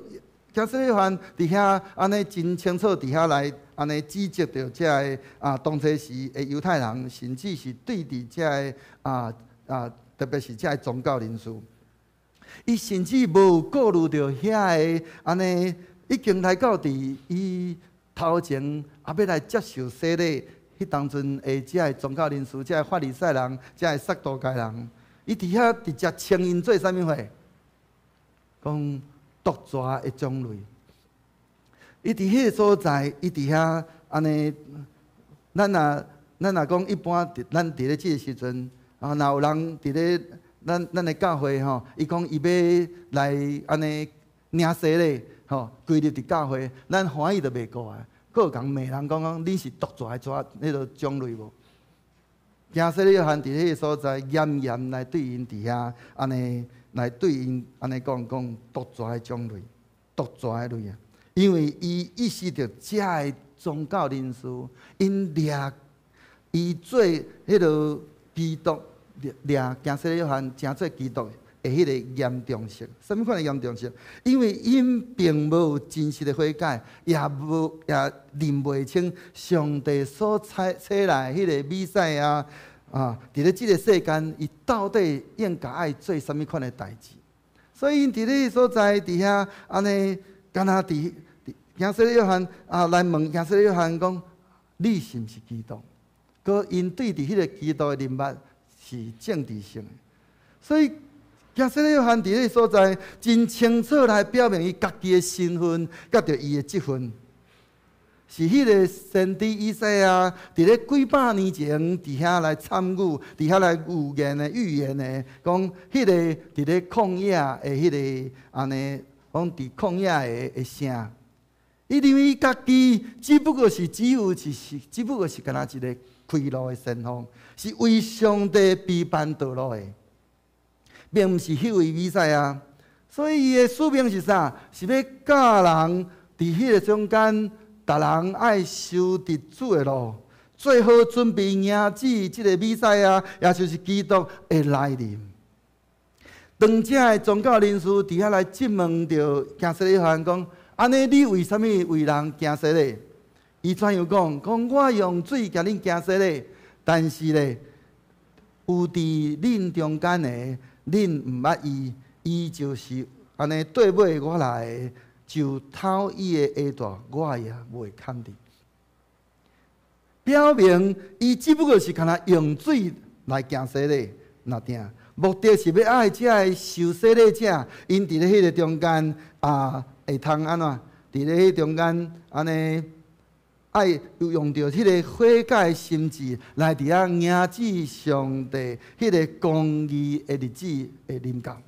行洗禮約翰佇遐按呢真清楚，佇遐來按呢指責著這个啊，當初時的猶太人，甚至是對佇這个啊啊，特別是這个宗教人士，伊甚至無顧慮著遐个按呢，已經來到佇伊頭前，啊，欲來接受洗禮，彼當陣的這个宗教人士、這个法利賽人、這个撒都該人，伊佇遐直接稱𪜶做啥物貨？講毒蛇的種類。伊佇彼個所在，伊佇遐按呢，咱若講一般，咱佇咧這個時陣，啊，若有人佇咧咱的教會吼，伊講伊欲來按呢領洗禮，吼，歸入佇教會，咱歡喜都袂過來，閣有共罵人講講你是毒蛇的蛇彼个種類無？驚洗禮約翰佇彼個所在嚴嚴來對𪜶佇遐按呢來對𪜶按呢講講毒蛇的種類，毒蛇的類啊！因為伊意識著遮的宗教人士，𪜶掠伊做彼个基督，掠驚洗禮約翰成做基督的彼個嚴重性，啥物款的嚴重性？因為𪜶並無真實的悔改，也無也認袂清上帝所差差來彼个彌賽亞啊，佇咧這个世間，伊到底應該愛做啥物款的代誌？所以𪜶佇咧所在佇遐按呢，敢若佇驚洗禮約翰啊來問驚洗禮約翰講：你是毋是基督？閣𪜶對佇彼个基督的認捌是政治性的，所以驚洗禮約翰佇彼个所在真清楚來表明伊家己的身份，佮著伊的職分，是彼个先知以賽亞佇咧幾百年前佇遐來參與，佇遐來預言的預言的，講彼个佇咧曠野的彼个按呢，講佇曠野的聲。伊認為伊家己只不過是只有是是，只不過是敢若一个開路的先鋒，是為上帝備辦道路的，並毋是彼位彌賽亞。所以伊的使命是啥？是欲教人佇彼个中間，逐人愛修直主的路，做好準備迎接這个彌賽亞，也就是基督的來臨。當遮的宗教人士佇遐來質問著驚洗禮約翰講：按呢，你為啥物為人行洗禮？伊怎樣講？講我用水共恁行洗禮，但是咧，有佇恁中間的，恁毋捌伊，伊就是按呢綴尾我來的，就脫伊的鞋帶，我也袂堪得。表明伊只不過是干焦用水來行洗禮，若定目的是欲愛遮的受洗禮者，𪜶佇咧彼个中間啊，會通按怎？佇咧彼中間按呢，愛用著彼个悔改心志來佇遐迎接上帝彼个公義的日子的臨到。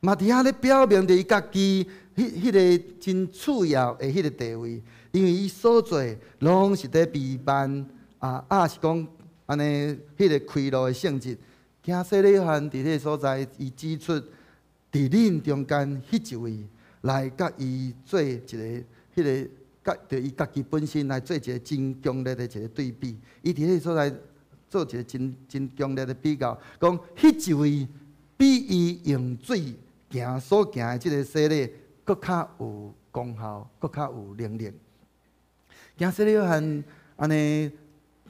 嘛佇遐咧表明著伊家己彼个真次要的彼个地位，因為伊所做攏是佇備辦啊，抑是講按呢彼个開路的性質。驚洗禮約翰佇彼个所在，伊指出佇恁中間彼一位來佮伊做一个彼个，佮著伊家己本身來做一个真強烈的一个對比。伊佇彼个所在做一个真真強烈的比較，講彼一位比伊用水行所行的這个洗禮，閣較有功效，閣較有能力。驚洗禮約翰按呢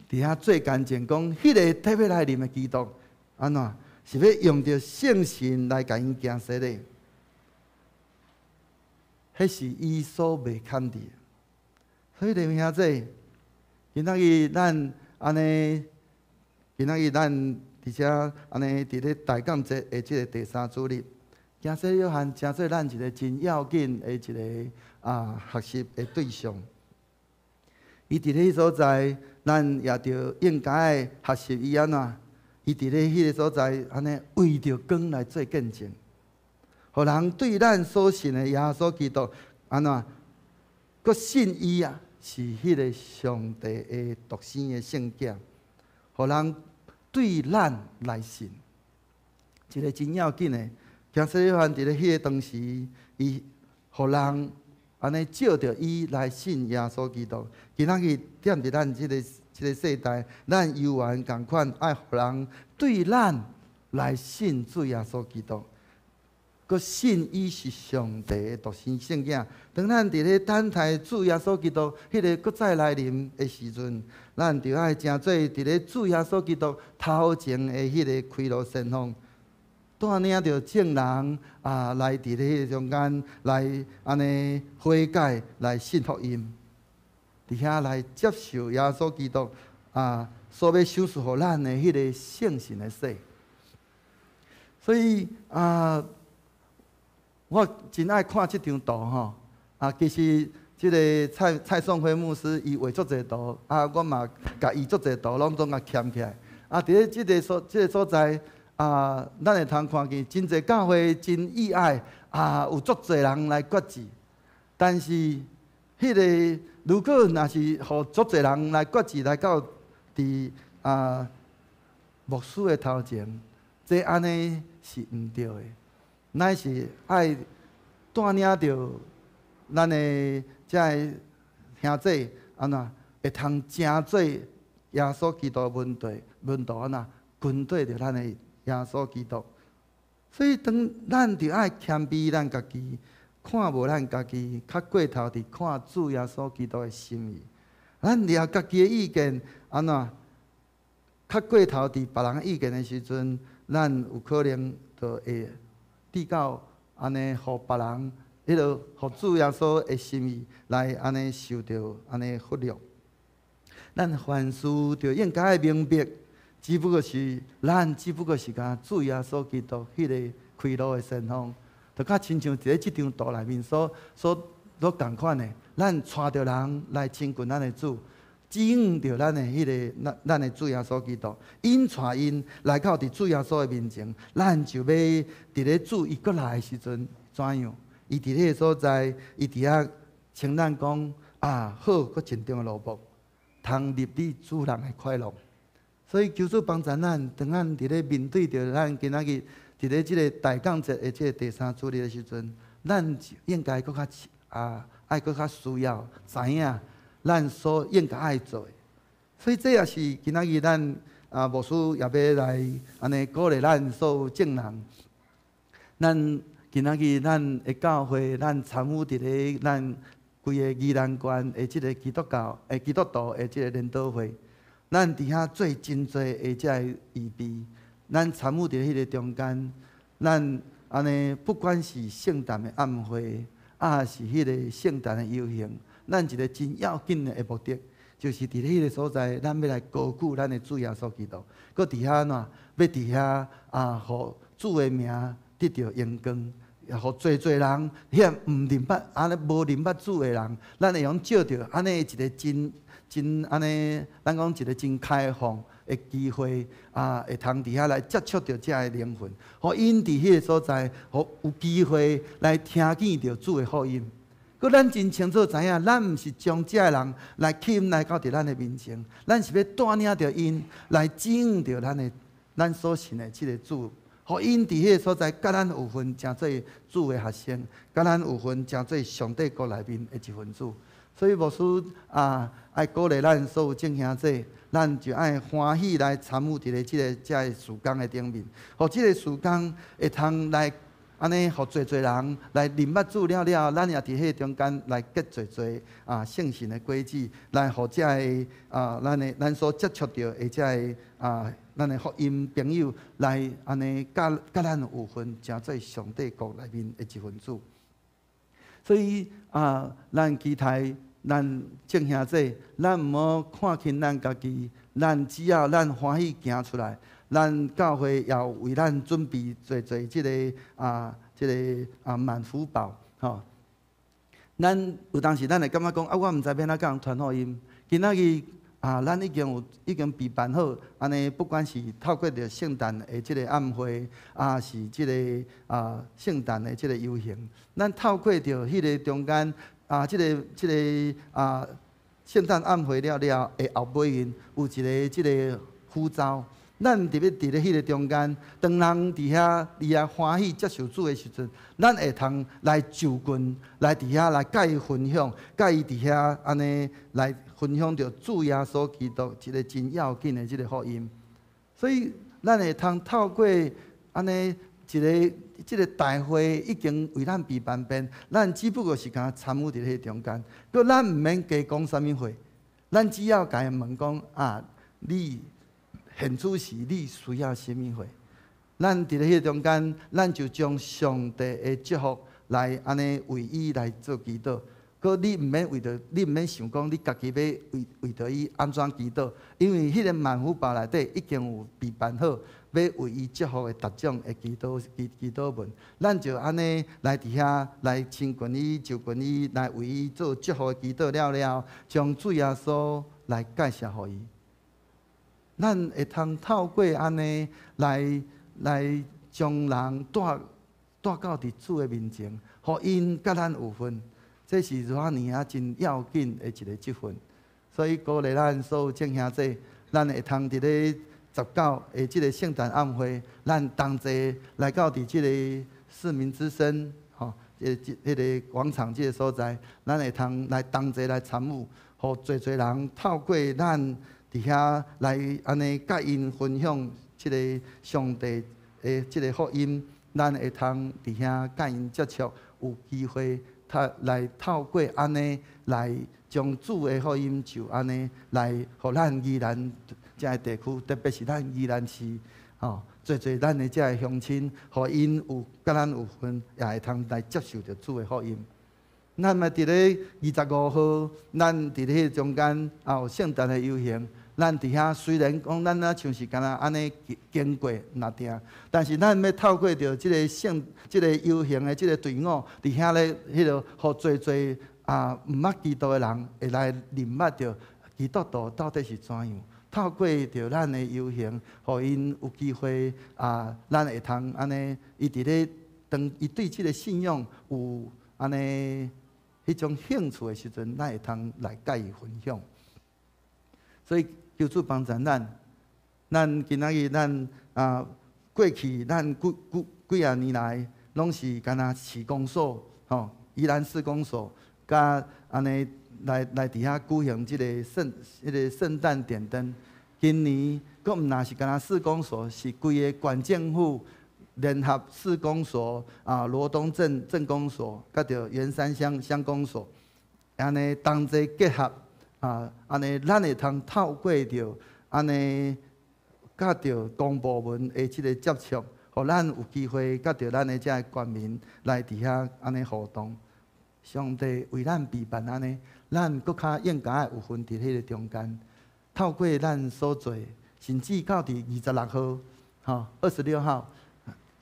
佇遐做見證，講彼个特欲來臨的基督，按怎是欲用著聖神來共𪜶行洗禮，彼是伊所袂堪得。所以弟兄姊，今仔日咱按呢，今仔日咱佇遮按呢佇咧大感節的這个第三主日，驚洗禮約翰成做咱一个真要緊的一个學習的對象。伊佇咧彼所在，咱也著應該學習伊按怎？伊佇咧彼个所在，按呢為著光來做見證，予人對咱所信的耶穌基督按怎？閣信伊啊，是彼个上帝的獨生的聖子，予人對咱來信，一个真要緊的。驚洗禮約翰佇咧彼个當時，伊予人按呢藉著伊來信耶穌基督。今仔日踮佇咱這个世代，咱猶原仝款愛予人對咱來信主耶穌基督，閣信伊是上帝的獨生聖子。當咱佇咧等待主耶穌基督彼个閣再來臨的時陣，咱就愛成做佇咧主耶穌基督頭前的彼个開路先鋒，帶領著眾人啊來佇咧彼个中間來按呢悔改，來信福音，佇遐來接受耶穌基督啊所欲賞賜予咱的彼个聖神的洗。所以啊，我真愛看這張圖吼，啊，其實這个蔡宋輝牧師伊畫足濟圖，啊，我嘛共伊足濟圖攏總共撿起來。啊，佇咧這个所在，啊，咱會通看見真濟教會真意愛，啊，有足濟人來決志。但是，彼个如果若是予足濟人來決志來到佇啊牧師的頭前，這按呢是毋對的，乃是愛帶領著咱的遮个兄弟按怎會通成做耶穌基督門徒，門徒按怎跟綴著咱的耶穌基督。所以當咱著愛謙卑咱家己，看無咱家己，較過頭佇看主耶穌基督的心意。咱掠家己的意見按怎，較過頭佇別人意見的時陣，咱有可能就會跌到按呢，予別人彼落，予主耶穌的心意來按呢受著按呢忽略。咱凡事就應該愛明白，只不過是咱只不過是共主耶穌基督彼个開路的先鋒，就較親像佇咧這張圖內面所仝款的，咱帶著人來親近咱的主，指引著咱的彼个咱的主耶穌基督，𪜶帶𪜶來到佇主耶穌的面前，咱就欲佇咧主伊閣來的時陣怎樣？伊佇彼个所在，伊佇遐稱咱講啊，好，閣盡忠的奴僕，通入你主人的快樂。所以求主幫助咱，當咱佇咧面對著咱今仔日佇咧這個大降節的這个第三主日的時陣，咱應該閣較啊，愛閣較需要知影咱所應該愛做的。所以這也是今仔日咱啊牧師也欲來按呢鼓勵咱所有眾人。咱今仔日咱的教會，咱參與佇咧咱規个宜蘭縣的這个基督教的基督徒的這个聯禱會，咱佇遐做真濟的這个預備，咱參與佇彼个中間，咱按呢不管是聖誕的暗會，抑是彼个聖誕的遊行，咱一个真要緊的目的，就是佇彼个所在，咱欲來高舉咱的主耶穌基督，閣佇遐按怎，欲佇遐啊，予主的名得著榮光，也予濟濟人，遐毋認捌，按呢無認捌主的人，咱會用借著按呢一个真真按呢，咱講一个真開放的機會啊，會通佇遐來接觸著遮个靈魂，予𪜶佇彼个所在，予有機會來聽見著主的福音。閣咱真清楚知影，咱毋是將遮个人來吸引來到佇咱的面前，咱是欲帶領著𪜶來指引著咱的咱所信的這个主，予𪜶佇彼个所在，佮咱有份成做主的學生，佮咱有份成做上帝國內面的一份子。所以牧師啊，愛鼓勵咱所有眾兄弟，咱就愛歡喜來參與佇咧這个遮个事工的頂面，予這个事工會通來按呢，予濟濟人來認捌主了了，咱也佇彼个中間來結濟濟啊聖神的果子，來予遮个啊咱的咱所接觸著的遮个啊咱的福音朋友來按呢，佮咱有份成做上帝國內面的一份子。所以啊，咱期待咱眾兄弟，咱毋好看輕咱家己，咱只要咱歡喜行出來，咱教會也有為咱準備濟濟這个啊滿福寶吼。咱有當時咱會感覺講啊，我毋知欲按怎共人傳福音。今仔日啊，咱已經備辦好，按呢不管是透過著聖誕的這个暗會，抑是這个啊聖誕的這个遊行，咱透過著彼个中間啊，這个啊聖誕暗會了了的後尾因有一个這个呼召，咱佇咧佇咧彼個中間，當人佇遐伊也歡喜接受主的時陣，咱會通來就近來佇遐來佮伊分享，佮伊佇遐按呢來分享著主耶穌基督一个真要緊的這个福音。所以，咱會通透過按呢一个這个大會已經為咱備辦便，咱只不過是共參與佇彼個中間，閣咱毋免加講啥物話，咱只要共伊問講啊，你現此時你需要啥物貨？咱佇咧彼個中間，咱就將上帝的祝福來按呢為伊來做祈禱。閣你毋免為著，你毋免想講你家己欲為著伊按怎祈禱，因為彼個萬福包內底已經有備辦好，欲為伊祝福的逐種的祈禱祈禱文，咱就按呢來佇遐來親近伊、就近伊，來為伊做祝福的祈禱了了，將主耶穌來介紹予伊。咱會通透過按呢來來將人帶帶到佇主的面前，予𪜶佮咱有份，這是熱年仔真要緊的一个職份。所以鼓勵咱所有眾兄弟，咱會通佇咧19的這个聖誕晚會，咱同齊來到佇這个市民之聲，吼，這這彼个廣場這个所在，咱會通來同齊來參與，予濟濟人透過咱佇遐來按呢佮𪜶分享這个上帝的這个福音，咱會通佇遐佮𪜶接觸，有機會透來透過按呢來將主的福音就按呢來，予咱宜蘭遮个地區，特別是咱宜蘭市，吼，濟濟咱的遮个鄉親，予𪜶有佮咱有份，也會通來接受著主的福音。咱嘛佇咧25號，咱佇咧彼個中間也有聖誕的遊行。咱佇遐雖然講咱若像是敢若按呢經過若定，但是咱欲透過著這个聖這个遊行的這个隊伍，佇遐咧彼个，予濟濟啊毋捌基督的人會來認捌著基督徒到底是怎樣。透過著咱的遊行，予𪜶有機會啊，咱會通按呢，伊佇咧當伊對這个信仰有按呢彼種興趣的時陣，咱會通來佮伊分享。所以求主幫助咱，咱今仔日咱啊過去咱幾幾幾仔年來，攏是敢若市公所吼，宜蘭市公所，佮按呢來來佇遐舉行這个聖彼个聖誕點燈。今年閣毋若是敢若市公所，是規个縣政府聯合市公所啊，羅東鎮鎮公所，佮著員山鄉鄉公所，按呢同齊結合啊，按呢咱會通透過著按呢佮著公部門的這个接觸，予咱有機會佮著咱的遮个縣民來佇遐按呢互動。上帝為咱備辦按呢，咱閣較應該有份佇彼个中間，透過咱所做，甚至到佇26號，吼，26號，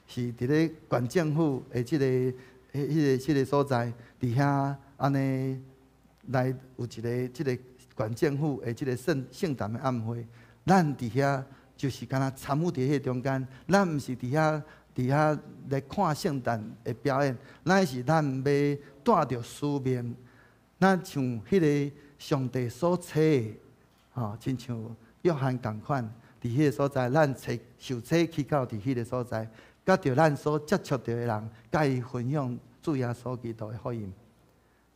是佇咧縣政府的這个、彼、彼个、這个所在，佇遐按呢來有一个這个縣政府的這个聖聖誕的晚會，咱佇遐就是敢若參與佇彼个中間，咱毋是佇遐佇遐來看聖誕的表演，乃是咱欲帶著使命，咱像彼个上帝所差的，吼，親像約翰仝款，佇彼个所在，咱揣受差去到佇彼个所在，佮著咱所接觸著的人，佮伊分享主耶穌基督的福音。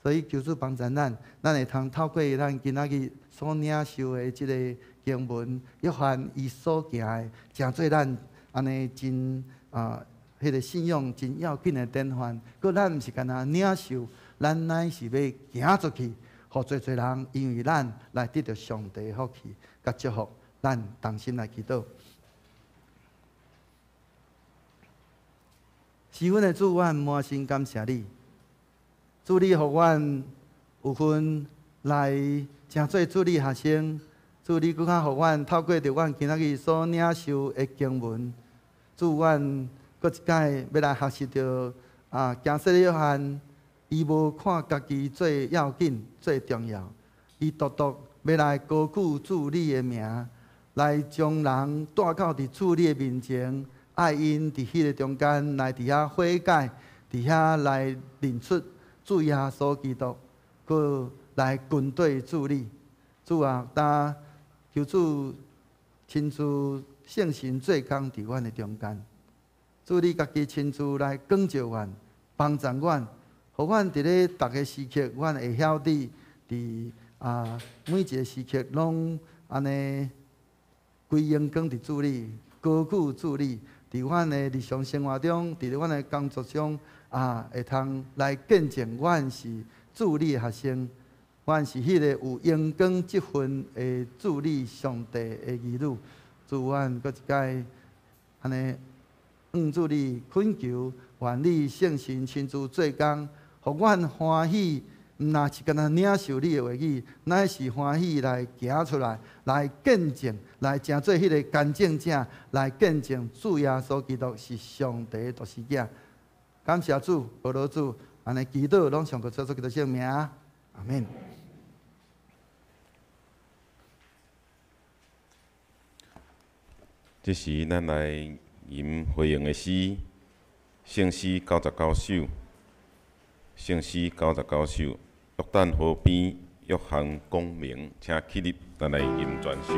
所以求主幫助咱，咱會通透過咱今仔日所領受的這个經文，約翰伊所行的，成做咱按呢真啊，彼个信仰真要緊的典範。閣咱毋是干焦領受，咱乃是欲行出去，予濟濟人因為咱來得著上帝的福氣佮祝福。咱同心來祈禱。是阮的主，阮滿心感謝你。主你予阮有份來成做主你學生，主你閣較予阮透過著阮今仔日所領受的經文，主阮閣一擺欲來學習著啊，行洗約翰，伊無看家己最要緊、最重要，伊獨獨欲來高舉主你的名，來將人帶到佇主你的面前，愛𪜶佇彼个中間來佇遐悔改，佇遐來認出主耶穌基督，閣來跟綴主你。主啊，焦求主親自聖神做工佇阮的中間，主你家己親自來光照阮，幫助阮，予阮佇咧逐个時刻，阮會曉得佇啊每一个時刻攏按呢歸榮光佇主你，高舉主你，佇阮的日常生活中，佇阮的工作中啊，會通來見證阮是主你的學生，阮是彼个有榮光這份的主你上帝的兒女。主，阮閣一擺按呢，向主你懇求，願你聖神親自做工，予阮歡喜。毋若是干焦領受你的話語，乃是歡喜來行出來，來見證，來成做彼个見證者，來見證主耶穌基督是上帝的獨生子。感謝主，阿羅主，按呢祈禱攏奉主耶穌基督聖名，阿們。這時，咱來吟回應的詩，聖詩99首，聖詩99首，約旦河邊，約翰講明，請起立，咱來吟全首。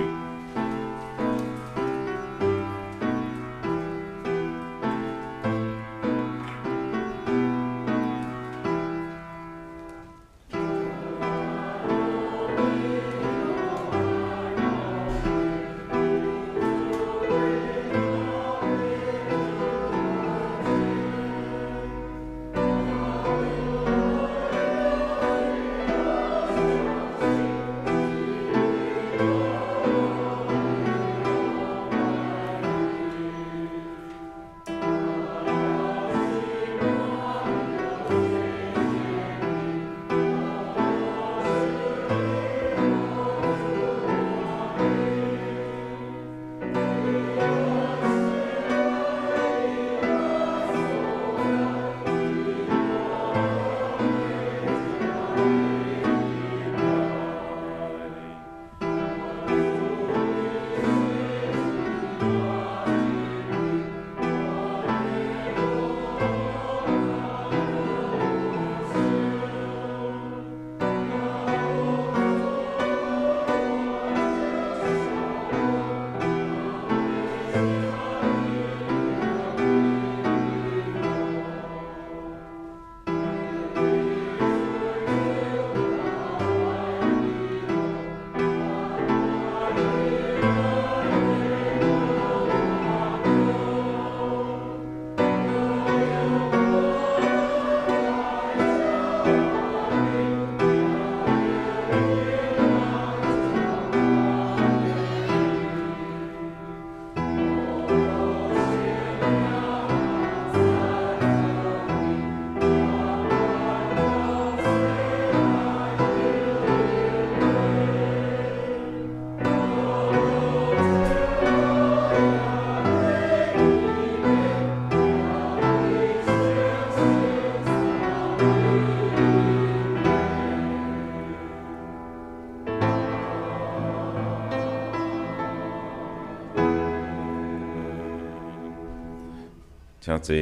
請坐。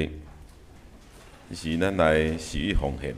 是咱來施予奉獻。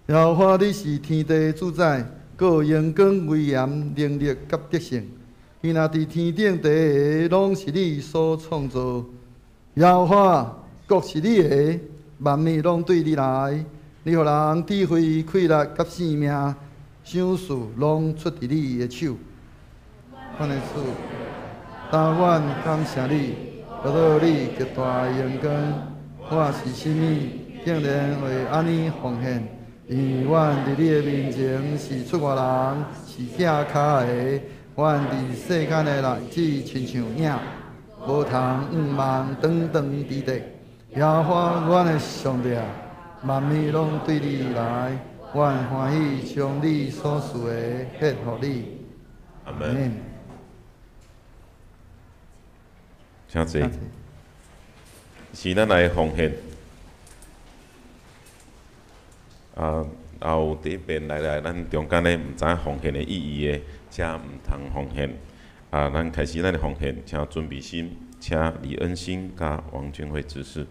耶和華，你是天地的主宰，閣有榮光、威嚴、能力佮得勝。伊若佇天頂地下，攏是你所創造。耶和華，國是你的，萬物攏對你來。你予人智慧、氣力佮性命，賞賜攏出佇你的手。阮的主，但阮感謝你，得到你極大的榮光。我是啥物，竟然會按呢奉獻？因為阮佇你的面前是出外人，是寄跤的。阮佇世間的日子親像影，無通向望長長佇地。耶和華，阮的上帝啊，萬物攏對你來，阮歡喜將你所賜的獻予你。阿門。請坐。是咱來奉獻。啊，也有第一遍來咱中間的，毋知影奉獻的意義的，請毋通奉獻。啊，咱開始咱的奉獻，請準備心，請李恩心佮王俊慧執事。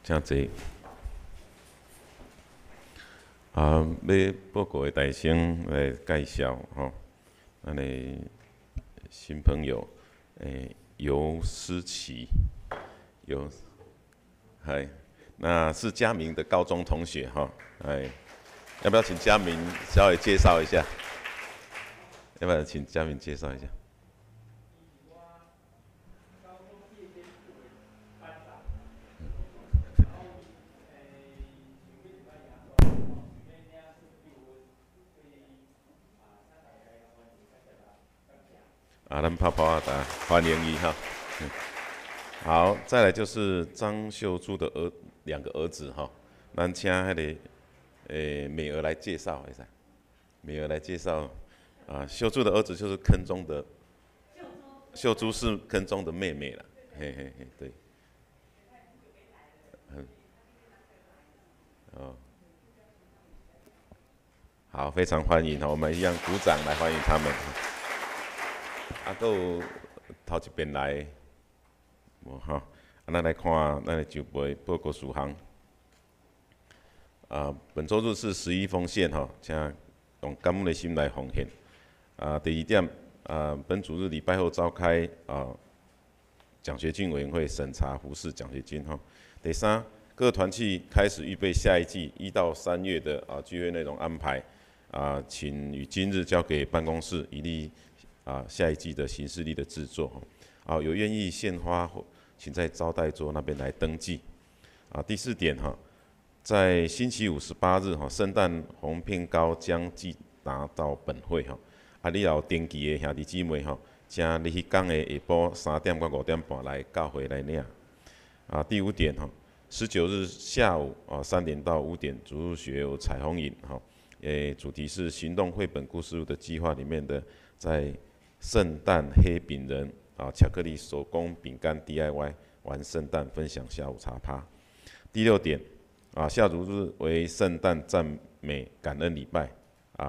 請坐。啊，欲報告的大聲來介紹吼，咱的新朋友，尤思琪，尤，嗨，那是嘉明的高中同學哈，哎，要不要請嘉明稍微介紹一下？要不要請嘉明介紹一下？啊，咱泡泡啊，歡迎伊哈。好，再來就是張秀珠的兩個兒子哈，咱請彼個美兒來介紹一下。美兒來介紹，啊，秀珠的兒子就是坑中的，秀珠是坑中的妹妹啦，嘿嘿嘿，對。嗯，哦，好，非常歡迎，我們一樣鼓掌來歡迎他們。啊，閣有頭一遍來，無吼？啊，咱來看咱的就輩報告事項。啊，本週日是十一奉獻吼，請用感恩的心來奉獻。第二點，本主日禮拜後召開獎學金委員會審查胡適獎學金哈。第三，各團契開始預備下一季1到3月的聚會內容安排，請於今日交給辦公室，以利下一季的行事曆的製作。有願意獻花，請在招待桌那邊來登記。第四點哈，在星期五18日哈，聖誕紅片糕將寄達到本會哈。你有登記的兄弟姊妹吼，請你彼工的下晡3點到5點半來教會來領。第五點吼，19日下午3點到5點，主日學有彩虹營哈，主題是行動繪本故事錄的計劃裡面的，在聖誕黑餅人巧克力手工餅乾 DIY 玩聖誕分享下午茶趴。第六點，下主日為聖誕讚美感恩禮拜，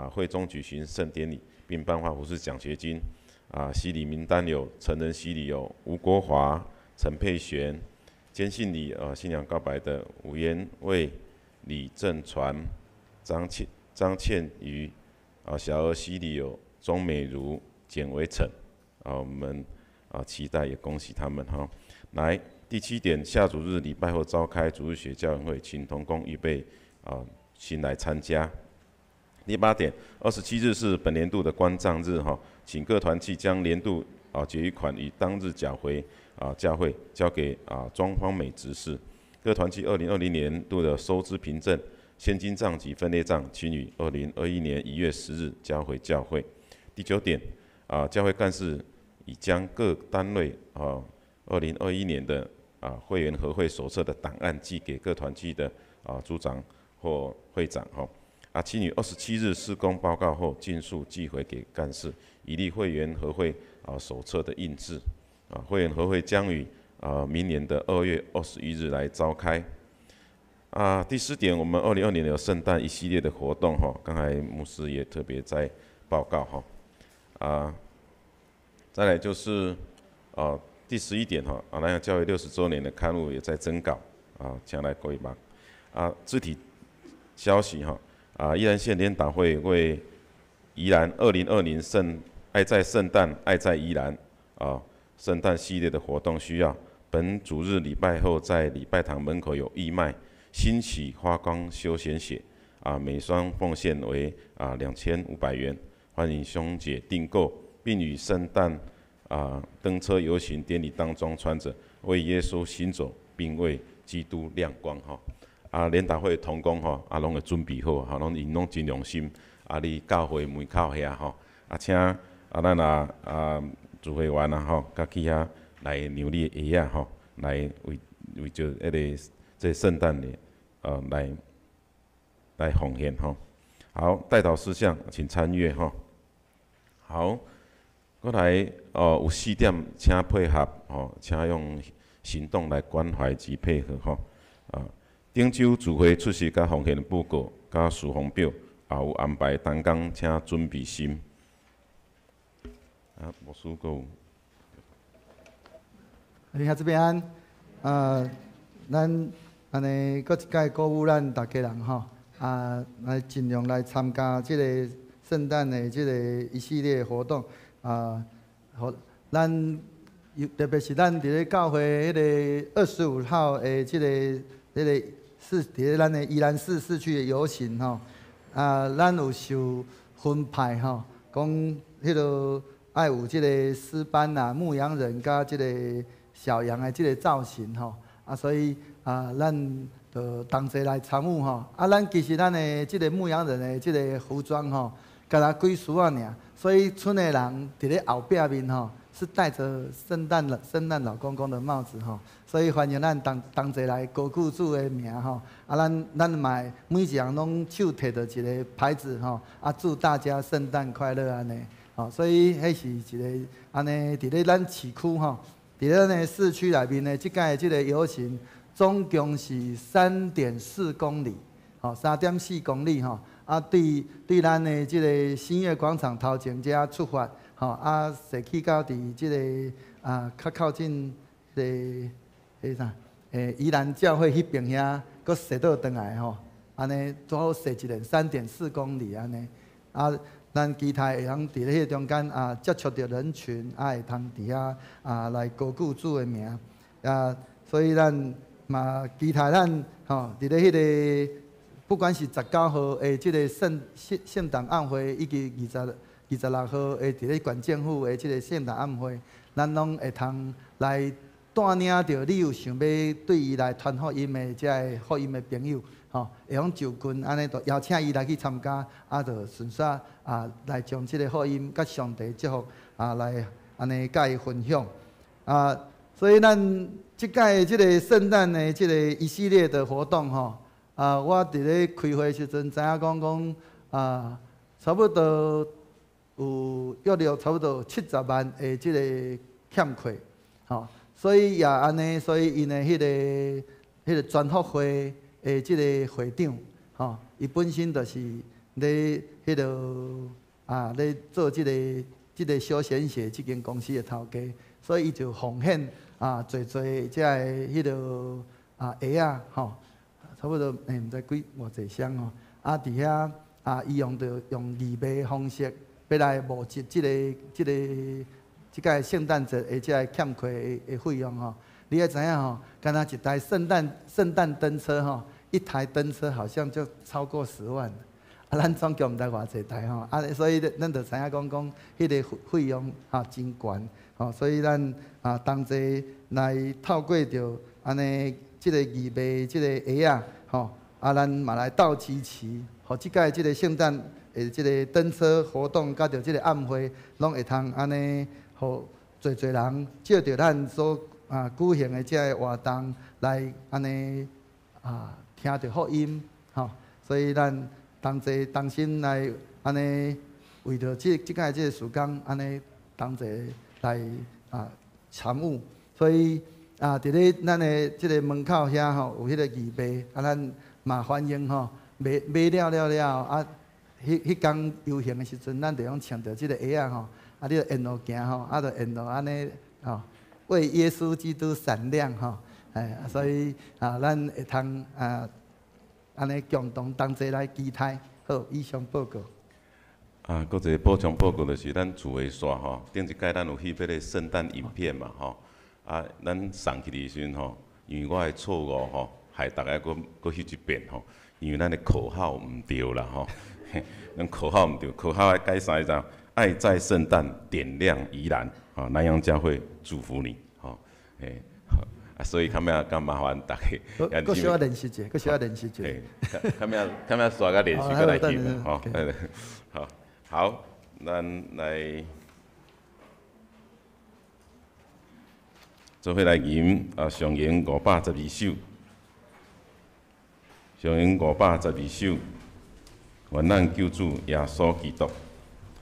會中舉行聖典禮，並頒發胡適獎學金。洗禮名單有成人洗禮有吳國華、陳佩璇，堅信禮信仰告白的吳延衛、李正傳、張倩瑜，小兒洗禮有鍾美如、簡維成，我們期待也恭喜他們哈。來，第七點，下主日禮拜後召開主日學教員會，請同工預備先來參加。第八點，27日是本年度的關賬日哈，請各團契將年度結餘款於當日繳回教會，交給莊芳美執事。各團契2020年度的收支憑證、現金賬及分類賬，請於2021年1月10日交回教會。第九點，教會幹事已將各單位2021年的會員合會手冊的檔案寄給各團契的組長或會長哈。請於27日事工報告後，盡速寄回給幹事，以利會員合會手冊的印製。會員合會將於明年的2月21日來召開。第四點，我們2022年有聖誕一系列的活動哈，剛才牧師也特別在報告哈。再來就是第11點哈，南洋教會60週年的刊物也在徵稿，將來可以嗎？肢體消息哈。宜蘭縣聯禱會為宜蘭2020聖愛在聖誕愛在宜蘭聖誕系列的活動需要，本主日禮拜後在禮拜堂門口有義賣新奇發光休閒鞋，每雙奉獻為2500元，歡迎兄姐訂購，並與聖誕燈車遊行典禮當中穿着為耶穌行走，並為基督亮光哈。聯禱會同工吼，攏會準備好，吼，攏𪜶攏真用心。佇教會門口遐吼，請咱主會員吼，佮去遐來量你的鞋仔吼，來為著彼個這聖誕的來奉獻吼。好，代禱事項，請參閱吼。好，過來哦，有四點，請配合吼，請用行動來關懷及配合吼。頂週聚會出席佮奉獻的報告，佮事奉表，也有安排同工，請準備心。牧師閣有。你好，這邊安，咱按呢閣一擺鼓舞咱逐家人吼，來盡量來參加這个聖誕的這个一系列活動，予咱特別是咱佇咧教會彼个25號的這个是佇咧咱的宜蘭市市區的遊行吼，咱有受分派吼，講彼个愛有這个詩班啊、牧羊人佮這个小羊的這个造型吼，所以咱就同齊來參與吼。咱其實咱的這个牧羊人的這个服裝吼，敢若幾絲仔爾，所以賰的人佇咧後壁面吼，是戴著聖誕老公公的帽子吼，所以歡迎咱同齊來高舉主的名吼。咱嘛每一人攏手提著一个牌子吼，祝大家聖誕快樂按呢。吼，所以彼是一个按呢，佇咧咱市區吼，佇咧咱的市區內面的這擺這个遊行，總共是3.4公里，吼，3.4公里吼。對咱的這个新月廣場頭前遮出發，吼，踅去到佇這个較靠近這个彼啥，宜蘭教會彼邊遐，閣踅倒轉來吼，按呢拄好踅一輪3.4公里按呢，咱期待會通佇咧彼个中間啊接觸著人群，啊會通佇遐啊來高舉主的名啊，所以咱嘛期待咱吼佇咧彼个不管是19號的這个聖誕晚會，以及26號的佇咧縣政府的這个聖誕晚會，咱攏會通來帶領著你有想欲對伊來傳福音的這个福音的朋友，吼，會用就近按呢，就邀請伊來去參加，啊，就順紲啊來將這个福音佮上帝祝福啊來按呢佮伊分享啊。所以咱這擺這个聖誕的這个一系列的活動，吼啊，我佇咧開會時陣知影講啊，差不多有約略差不多70萬的這个欠缺，吼。所以也按呢，所以𪜶的彼个全福會的這个會長，吼，伊本身就是咧彼个啊咧做這个休閒鞋這間公司的頭家，所以伊就奉獻啊，濟濟這个彼个啊鞋仔，吼，差不多毋知幾偌濟雙吼，啊佇遐啊，伊用著用義賣方式，欲來募集這個聖誕節的這个欠缺的費用吼，你愛知影吼，敢若一台聖誕燈車吼，一台燈車好像就超過10萬，啊，咱總共毋知偌濟台吼，啊，所以咱就知影講，彼个費用吼真懸，吼，所以咱啊同齊來透過著按呢這个義賣這个鞋仔吼，啊，咱嘛來鬥支持，予這擺這个聖誕的這个燈車活動，佮著這个晚會，攏會通按呢。予濟濟人藉著咱所啊舉行的這个活動來按呢啊聽著福音，吼，所以咱同齊同心來按呢為著這擺這个事工按呢同齊來啊參與，所以啊佇咧咱的這个門口遐吼有彼个義賣，啊咱嘛歡迎吼買了啊，彼工遊行的時陣，咱就用穿著這个鞋仔吼。啊！你就沿路行吼，啊，就沿路按呢吼，為耶穌基督閃亮吼，哎，所以啊，咱會通啊，按呢共同同齊來期待。好，以上報告。啊，閣一个補充報告就是咱厝的煞吼，頂一擺咱有翕彼个聖誕影片嘛吼，啊，咱送去的時陣吼，因為我的錯誤吼，害逐家閣翕一遍吼，因為咱的口號毋對啦吼，咱口號毋對，口號愛改啥你知？愛在聖誕點亮宜蘭，啊，南洋教會祝福你，吼，欸，啊，所以較尾較麻煩大家，閣小可練習者，閣小可練習者，較尾煞甲練習閣來翕，吼，好，好，咱來做伙來吟啊，上吟512首，上吟512首，願咱救主耶穌基督。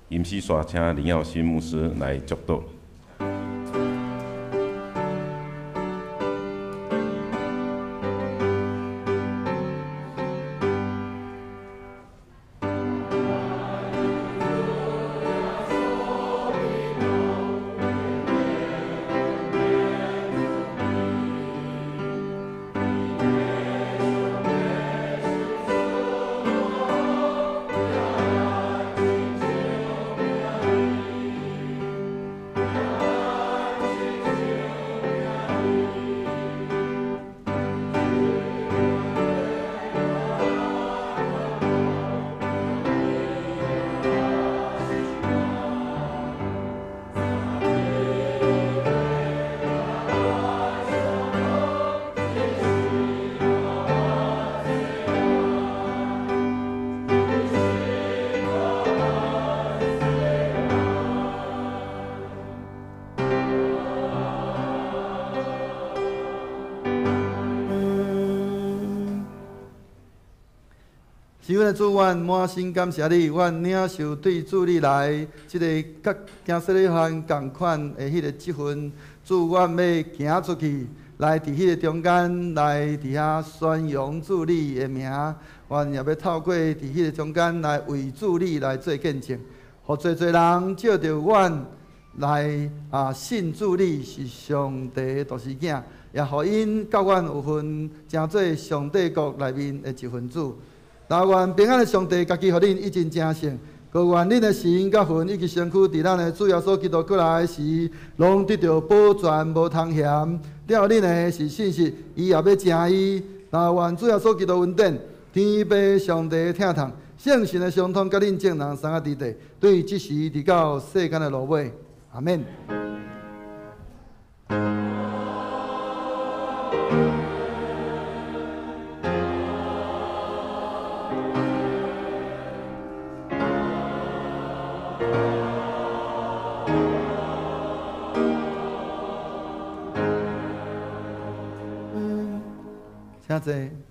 吟詩煞請林耀新牧師來祝禱。是阮的主，阮滿心感謝你，阮領受對主你來這个佮行洗禮約翰仝款的彼个職分，主，阮欲行出去，來佇彼个中間，來佇遐宣揚主你的名，阮也欲透過佇彼个中間來為主你來做見證，予濟濟人藉著阮來啊信主你是上帝的獨生囝，也予𪜶佮阮有份，成做上帝國內面的一份子。但願平安的上帝，家己予恁一真正聖，閣願恁的心佮魂以及身軀，佇咱的主耶穌基督閣來時，攏得著保全，無通嫌。了恁的是信實，伊也欲成伊。若願主耶穌基督恩典、天父上帝的疼痛、聖神的相通，佮恁眾人三個佇地，對這時直到世間的落尾。阿們。請坐。